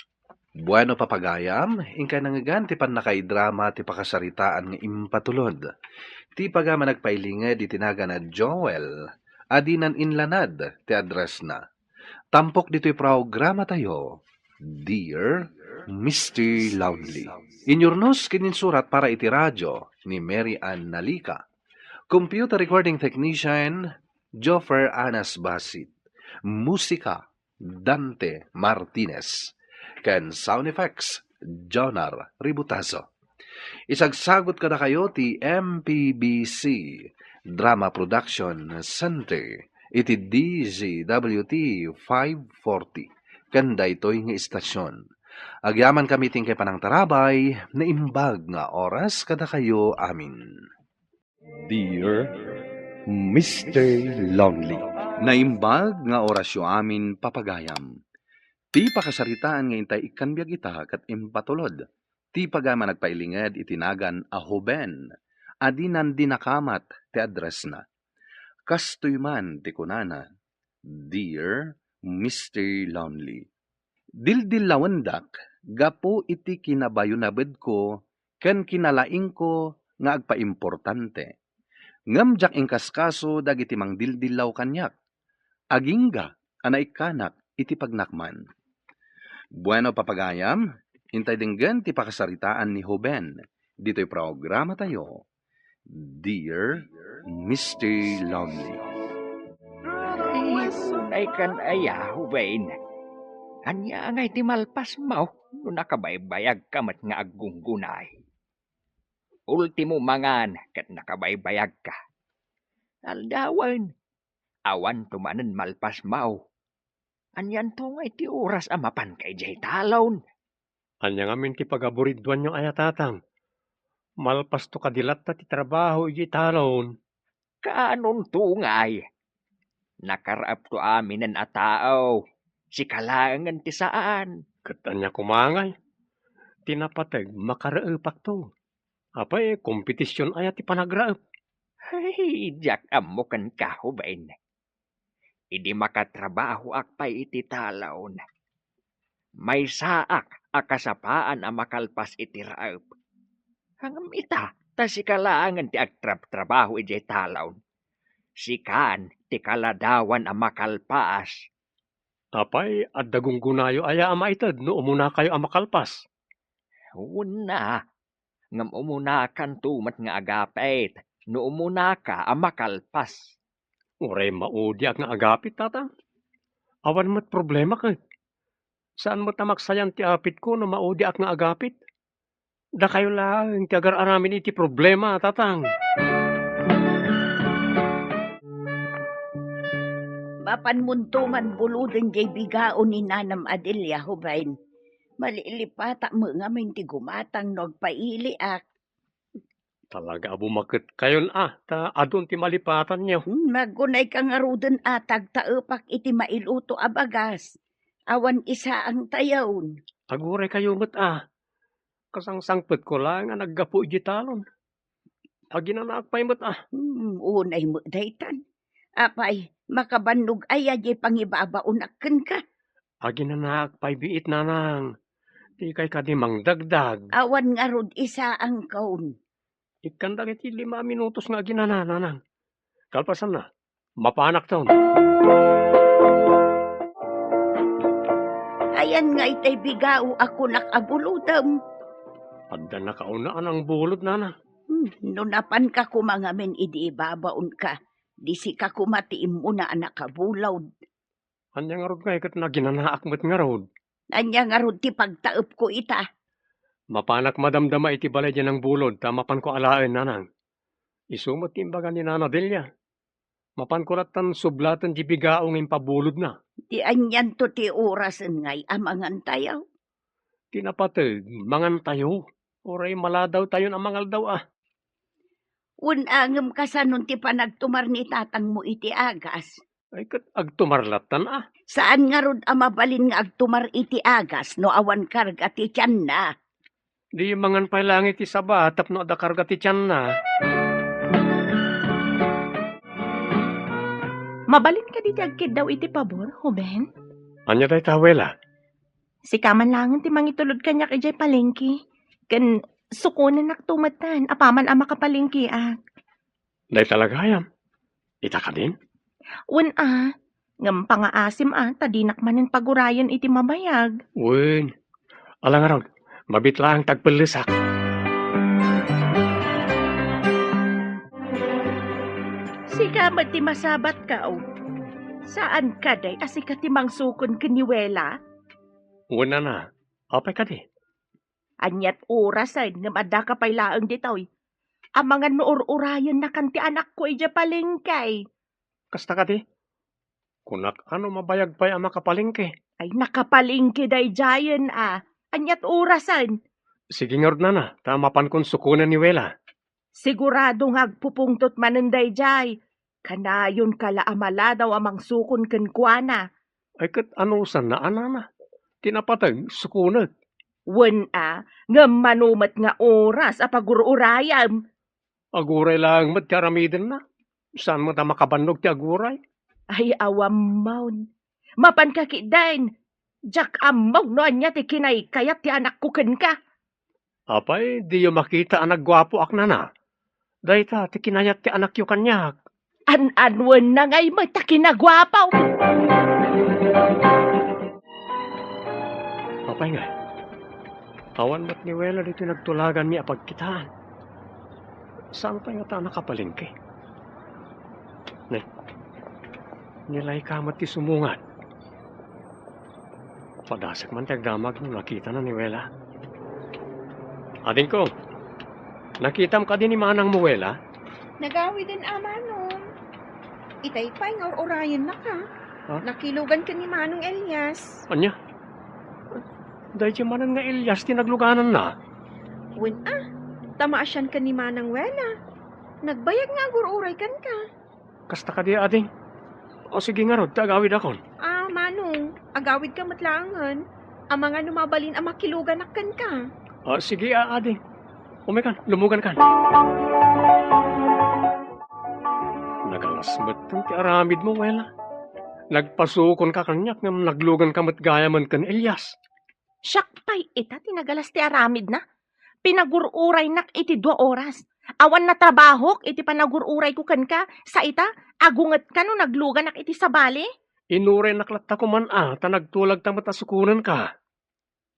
Bueno, papagayam, inkay nangngegan ti pannakaidrama ti pakasaritaan nga impatulod. Ti pagayam a nagpailinged iti nagan a Joel, a dinan inlanad ti addressna. Tampok ditoy programatayo, Dear Mister Lonely. Inyurnos ken insurat para iti radio ni Mary Ann Nalica. Computer recording technician, Joffer Anas Basit. Musika, Dante Martinez. Ken sound effects, Jonar Ributazo. Isagsagut kadakayo ti M P B C Drama Production Center iti D Z W T five forty ken daytoy nga istasion. Agyamankami ti inkay panangtarabay, naimbag nga oras kadakayo amin. Dear Mister Lonely. Naimbag nga orasyo amin, papagayam. Ti pakasaritaan nga intay ikkan biag ita ket impatulod ti pagayam a nagpailinged iti nagan a Hoben a dinan dinakamat ti addressna. Kastoy man ti kunana, Dear Mister Lonely. Dildillawendak gapu iti kinabayonabedko ken kinalaingko nga agpaimportante. Ngem diak inkaskaso dagiti mangdildillaw kaniak, agingga a naikkanak iti pagnakman. Bueno, papagayam, intay denggen ti pakasaritaan ni Joven ditoy programatayo, Dear Mister Lonely. Ay, kunay kan aya, Joven. Ania ngay ti malpasmo no nakabaybayagka met nga aggunggunay? Ultimo mangan ket nakabaybayagka. Aldawen, awanto manen malpasmo. Anianto ngay ti oras a mapanka idiay talon? Ania ngamin ti pagaburiduanyo aya, tatang? Malpasto kadi latta ti trabaho idiay talon. Kaanonto ngay? Nakaraepto aminen a tao. Sika laengen ti saan. Ket ania koma ngay? Ti napateg, makaraepakto. Apay, kompetision aya ti panagraep? Ay, diak ammo kenka, Joven. Idi makatrabahoak pay iti talon, maysaak a kasapaan a makalpas iti raep. Ngem ita, ta sika laengen ti agtrabtrabaho idiay talon. Sikan ti kaladawan a makalpas. Apay, adda gunggunayo aya a maited no umunakayo a makalpas? Wen a, ngem umunakanto met nga agapit no umunaka a makalpas. Uray maudiak nga agapit, tatang. Awan met problema ket. Saan met a maksayan ti apitko no maudiak nga agapit. Dakayo laeng ti agar-aramin iti problema, tatang. Mapanmonto man buloden diay bigao ni Nanam Adelia, Joven. Malilipatak met ngamin ti gumatang no agpailiak. Talaga a bumaketkayon a, ta adun ti malipatanyo. Hmm, agunayka ngaruden a ta agtaepak iti mailuto a bagas. Awan isaangtayon. Aguraykayo met a. Kasangsangpetko laeng a naggapu idiay talon. Aginanaak pay met a. Hmm, unay met daytan. Apay, makabannog aya diay pangibabaonak kenka? Aginanaak pay biit, nanang. Dikay kadi mangdagdag. Awan ngarud isaangkon. Ikkan dagiti lima a minutos nga aginana, nanang. Kalpasanna, mapanakton. Ayan nga itay bigao a kunak a bulodem. Adda nakauna a nangbulod, nanang. Hmm, no napanka koma ngamin idi ibabaonka, di sika koma ti immuna a nakabulod. Ania ngarud ngay ket naginanaak met ngarud? Ania ngarud ti pagtaepko ita? Mapanak madamdama iti balay diay nangbulod ta mapanko alaen, nanang. Isu met ti imbaga ni Nana Delia. Mapanko lattan sublaten ti bigao nga impabulodna. Ti anianto ti orasen ngay a mangantayo? Ti napateg, mangantayo. Uray maladawtayon a mangaldaw a. Wen a, ngem kasanon ti panagtumar ni tatangmo iti agas? Ay, ket agtumar lattan a. Saan ngarud a mabalin nga agtumar iti agas no awan karga ti tianna? Di mangan pay laeng iti saba tapno adda karga ti tianna. Mabalin kadi ti agkiddaw iti pabor, Joven? Ania dayta, Abuela? Sika man laengen ti mangitulod kaniak idiay palengke. Ken sukonennakto metten apaman a makapalengkeak. Dayta la gayam. Ita kadin? Wen a, ngem pangaasim a ta dinak manen pagurayen iti mabayag. Wen. Ala ngarud, mabit laeng ti agpellesak. Sika met ti masabatka, o. Saan kadi a sika ti mangsukon ken ni Wela? Wen a, apay kadi? Aniat orasen ngem addaka pay laeng ditoy? Amangan no ur-urayennakan ti anakko idiay palengke. Kasta kadi? Kunak a no mabayag pay a makapalengke. Ay, nakapalengke daydiayen a. Aniat orasen? Sige ngarud, nana, ta mapankon sukonen ni Wela. Sigurado nga agpupungtot manen daydiay. Kanayonka la a maladaw a mangsukon kenkuana. Ay, ket anusanna a, nana? Ti napateg, sukonek. Wen a, ngem mano met nga oras a pagur-urayam? Aguray laeng met ti aramidenna. Saan met a makabannog ti aguray? Ay, awammon. Mapanka ketdin, diak ammo no ania ti kinaykayat ti anakko kenka. Apay, diyo makita a nagguapoak, nana? Dayta ti kinayat ti anakyo kaniak. An-anuen na ngay met a kinaguapo. Pay ngay, awan met ni Wela ditoy nagtulaganmi a pagkitaan. Saan pay ngata a nakapalengke? Ne, ni Laika met ti sumungad. Padasek man ti agdamag no nakitana ni Wela. Adingko, nakitam kadi ni manangmo Wela? Nagawiden a, Manong. Itay pay nga ur-urayennaka. Ha? Nakilugan ken ni Manong Elias. Ania? Daydiay manen nga Elias ti naglugananna? Wen a, ta maasian ken ni Manang Wela. Nagbayag nga agur-uray kenka. Kasta kadi, ading? O, sige ngarud, ta agawidakon. Ah, Manong, agawidka met laengen. Amangan no mabalin a makiluganak kenka. Ah, sige, ah, ading. Umaykan, lumugankan. Nagalas met ti aramidmo, Wela. Nagpasukonka kaniak ngem nagluganka met gayamen ken Elias. Siak pay ita ti nagalas ti aramidna. Pinagur-uraynak iti dua oras. Awan natrabahok iti panagur-urayko kenka, sa ita, agungetka no nagluganak iti sabali? Inuraynak latta koman a, ta nagtulagta met a sukonenka.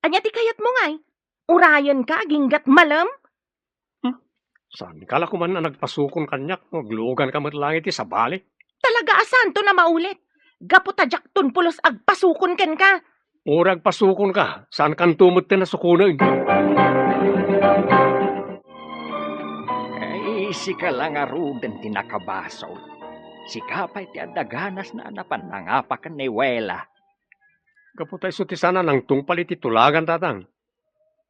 Ania ti kayatmo ngay? Urayenka aginggat malem? Hmm? Saanka la koman a nagpasukon kaniak no agluganka met laeng iti sabali? Talaga a saanton a maulit. Gapu ta diakton pulos agpasukon kenka. Uray agpasukonka, saankanto metten a sukonen. Ay, sika la ngaruden ti nakabasol. Sika pay ti adda ganas a napan nangapa ken ni Wela. Gapu ta isu ti saan a nangtungpal iti tulagan, Tatang.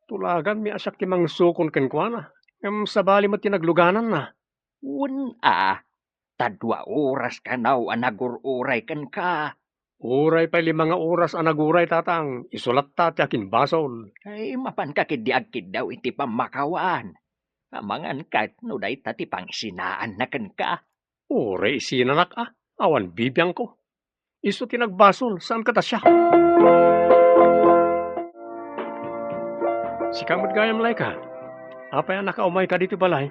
Tulaganmi a siak ti mangsukon kenkuana, ngem sabali met ti naglugananna. Wen a, ta dua oras kano a nagur-uray kenka. Uray pay lima nga oras a naguray, Tatang, isu latta ti akinbasol. Ay, mapanka ketdi agkiddaw iti pammakawan. Amangan ket no dayta ti pangsinaanna kenka. Uray isinanak a, awan bibiangko. Isu ti nagbasol, saan kadi siak? Sika met gayam, Laika. Apay a nakaumayka ditoy balay?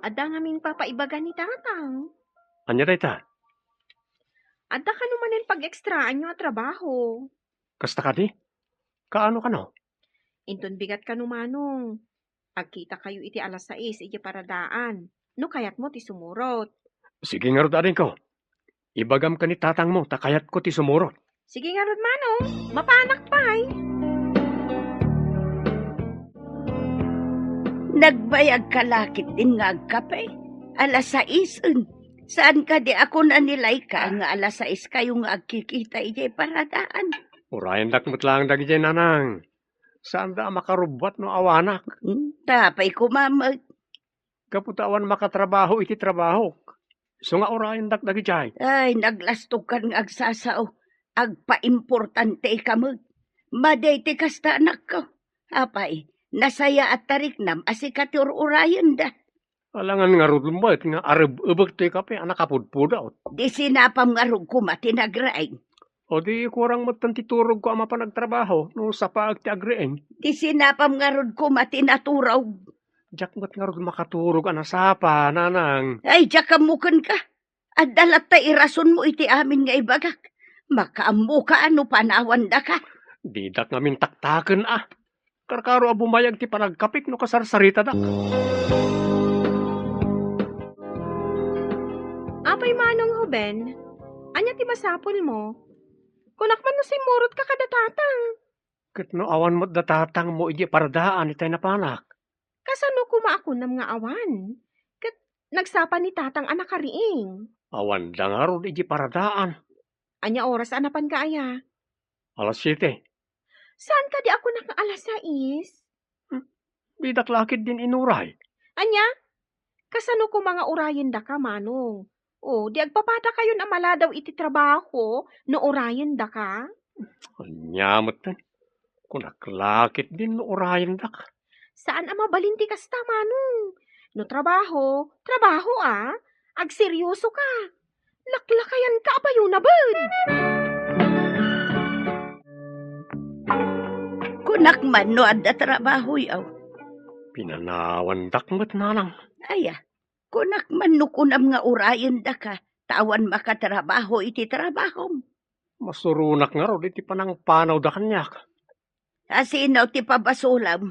Adda ngamin papaibaga ni Tatang. Ania dayta? Adda kano manen pag-ekstraanyo a trabaho. Kasta kadi? Kaano kano? Inton bigat kano, Manong. Agkitakayo iti alas sais idiay paradaan, no kayatmo ti sumurot. Sige ngarud, adingko. Ibagam ken ni tatangmo ta kayatko ti sumurot. Sige ngarud, Manong. Mapanak pay. Nagbayagka la ketdin nga agkape? Alas saisen. Saan kadi a kuna ni Laika nga alas sais kayo nga agkikita idiay paradaan? Urayendak met laeng dagidiay, Nanang. Saanda a makarubbuat no awanak. Hmm, ta apay koma met? Gapu ta awan makatrabaho iti trabahok. Isu nga urayendak dagidiay. Ay, naglastogkan nga agsasao. Agpaimportanteka met. Madi ti kasta, anakko. Apay, nasayaat ta riknam a sika ti ur-urayenda. Alangan ngarud met nga areb-ebek toy kape a nakapudpudot. Di sinapam ngarud koma ti nagriing. O di kurang metten ti turogko a mapan agtrabaho no sapaek ti agriing. Di sinapam ngarud koma ti naturog. Diak met ngarud makaturog a nasapa, Nanang. Ay, diak ammo kenka. Adda latta irasonmo iti amin nga ibagak. Makaammoka a no panawandaka. Didak ngamin taktaken a. Karkaro a bumayag ti panagkapik no kasarsaritadak. Apay Manong Ruben, ania ti masapulmo? Kunak man no simmurotka kada tatang. Ket no awan met da tatangmo idiay paradaan itay napanak? Kasano koma a kunam nga awan? Ket nagsapa ni tatang a nakariing. Awanda ngarud idiay paradaan. Ania oras a napanka aya? Alas siete. Saan kadi a kunak nga alas sais? Hmm, didak la ketdin inuray. Ania? Kasano koma nga urayendaka, Manong? O, di agpapadakayon a maladaw iti trabaho no urayendaka? Ania metten? Kunak la ketdin no urayendaka. Saan a mabalin ti kasta, Manong. No trabaho, trabaho a. Agseryosoka. Laklakayanka a payo na ben. Kunak man no adda trabahoyo. Pinanawandak met, Nanang. Aya, kunak man no kunam nga urayendaka, ta awan makatrabaho iti trabahom. Masuronak ngarud iti panangpanawda kaniak. Asino ti pabasolem?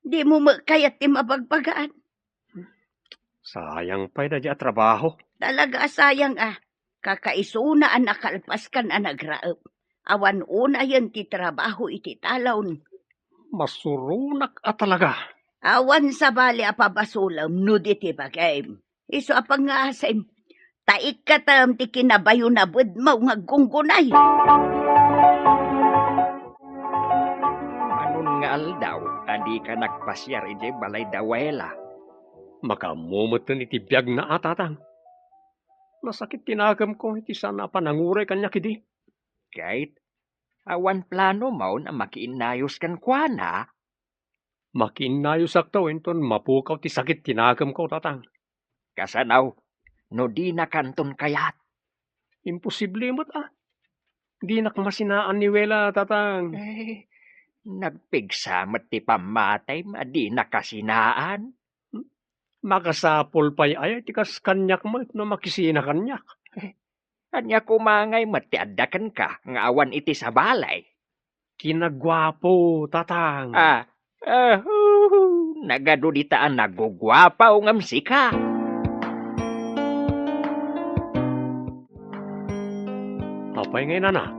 Dimo met kayat ti mabagbagaan? Sayang pay daydi a trabaho. Talaga a sayang a. Kakaisuna a nakalpaskan a nagraep. Awan unayen ti trabaho iti talon. Masuronak a talaga. Awan sabali a pabasolem no di ti bagim. Isu a pangngaasim, ta ikkatem ti kinabayonabedmo nga aggunggunay. Manon nga aldaw a dika nagpasiar idiay balay da Wela? Makaammo metten iti biagna a, Tatang. Nasakit ti nakemko iti saan a pananguray kaniak idi. Ket awan planomon a makiinnayos kenkuana? Makiinnayosakto inton mapukaw ti sakit ti nakemko, Tatang. Kasano no dinakanton kayat? Imposible met a. Dinak masinaan ni Wela, Tatang. Eh, nagpigsa met ti pammatayem a dinaka sinaan. Makasapul pay aya ti kas kaniak met no makisina kaniak? Ania koma ngay met ti adda kenka nga awan iti sabali? Kinaguapo, Tatang. Ah, ah, hu, hu, nagadu dita a naguguapo ngem sika. Apay ngay, Nana?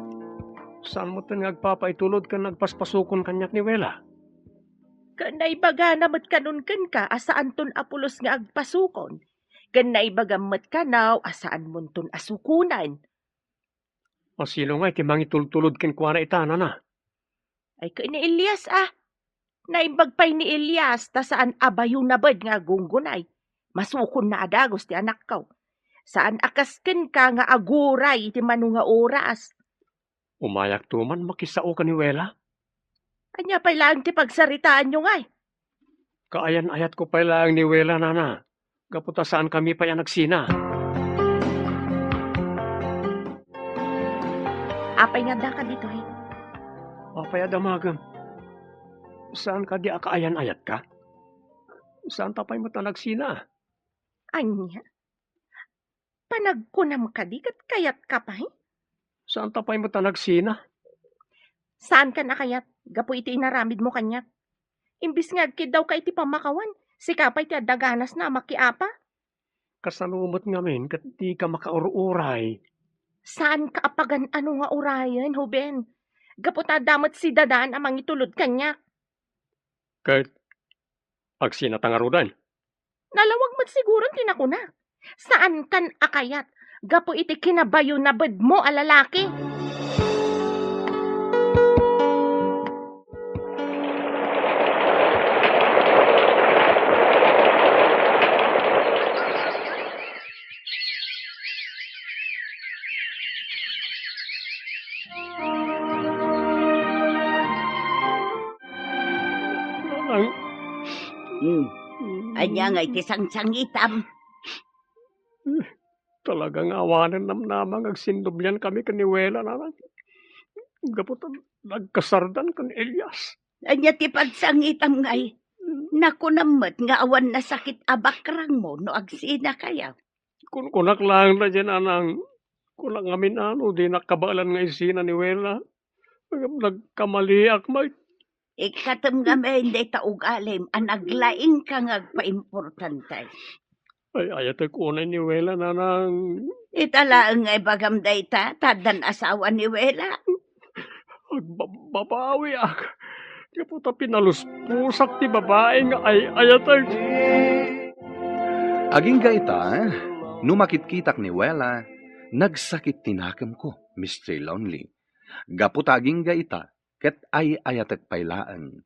Saan metten nga agpapaitulod ken agpaspasukon kaniak ni Wela? Ket naibagana met kanon kenka a saanton a pulos nga agpasukon, ken naibagam met kano a saanmonton a sukonen. A sino ngay ti mangitultulod kenkuana ita, Nana? Ay, ket ni Elias a. Naimbag pay ni Elias ta saan a bayonabed nga aggunggunay. Masukonna a dagus ti anakko. Saan a kas kenka nga aguray iti mano nga oras. Umayakto man makisao ken ni Wela? Ania pay laeng ti pagsaritaanyo ngay? Kaayan-ayatko pay laeng ni Wela, Nana, gapu ta saankami pay a nagsina. Apay nga addaka ditoy? Apay a damagem? Saan kadi a kaayan-ayatka? Saanta pay met a nagsina? Ania? Panagkunam kadi ket kayatka pay? Saanta pay met a nagsina? Saankan a kayat gapu iti inaramidmo kaniak. Imbes nga agkiddawka iti pammakawan, sika pay ti adda ganasna a makiapa. Kasano met ngamin ket dika makaur-uray? Saanka a pagan-ano nga urayen, Hoben. Gapu ta adda met si Dadan a mangitulod kaniak. Ket agsinata ngaruden? Nalawag met siguron ti nakunak. Saankan a kayat gapu iti kinabayonabedmo a lalaki. Ang Hmm. Ania nga iti sangsangitam? Talaga nga awanen namnama nga agsinnubliankami ken ni Wela, Nanang. Gapu ta nagkasardan ken Elias. Ania ti pagsangitam ngay? Nakunam met nga awan nasakit a bakrangmo no agsinakayo. Kunkunak laeng daydiay, Nanang. Kunak ngamin a no dinak kabaelan nga isina ni Wela. Ngem nagkamaliak met. Ikkatem ngamin dayta ugalim a naglaingka nga agpaimportante. Ay-ayatek unay ni Wela, Nanang. Ita laeng nga ibagam dayta, ta addan asawa ni Wela. Agbabbabawiak. Gapu ta pinalusposak ti babai nga ay-ayatek. Agingga ita, no makitkitak ni Wela, nagsakit ti nakemko, Mister Lonely. Gapu ta agingga ita, ket ay-ayatek pay laeng.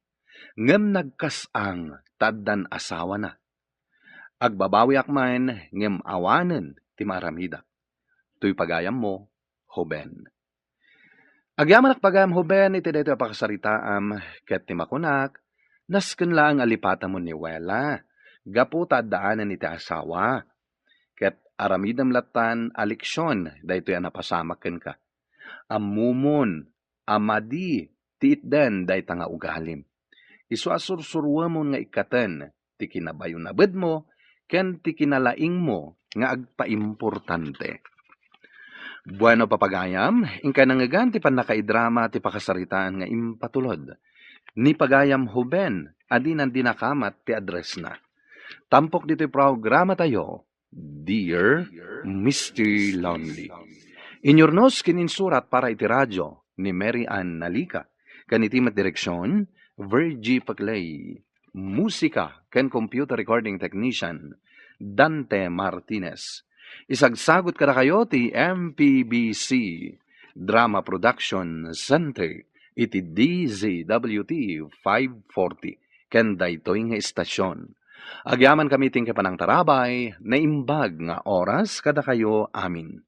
Ngem nagkas-ang ta addan asawana. Agbabawiak man ngem awanen ti maaramidak. Toy pagayammo, Hoben. Agyamanak pagayam, Hoben, iti daytoy a pakasaritaam, ket ti makunak, nasken laeng a lipatamon ni Wela, gapu ta addaanen iti asawa. Ket aramidem lattan a leksion daytoy a napasamak kenka. Ammomon a madi ti itden dayta nga ugalim. Isu a sursuruemon nga ikkaten ti kinabayonabedmo ken ti kinalaingmo nga agpaimportante. Bueno, papagayam, inkay nangngegan ti pannakaidrama ti pakasaritaan nga impatulod. ni pagayam Huben a dinan dinakamat ti addressna. Tampok ditoy programatayo, Dear Mister Lonely. Inyurnos ken insurat para iti radio ni Mary Ann Nalica, ken iti met direksion, Virgie Paclay. Musika ken computer recording technician, Dante Martinez. Isagsagut kadakayo ti M P B C Drama Production Center iti D Z W T five forty ken daytoy nga istasion. Agyamankami ti panangtarabay, naimbag nga oras kadakayo amin.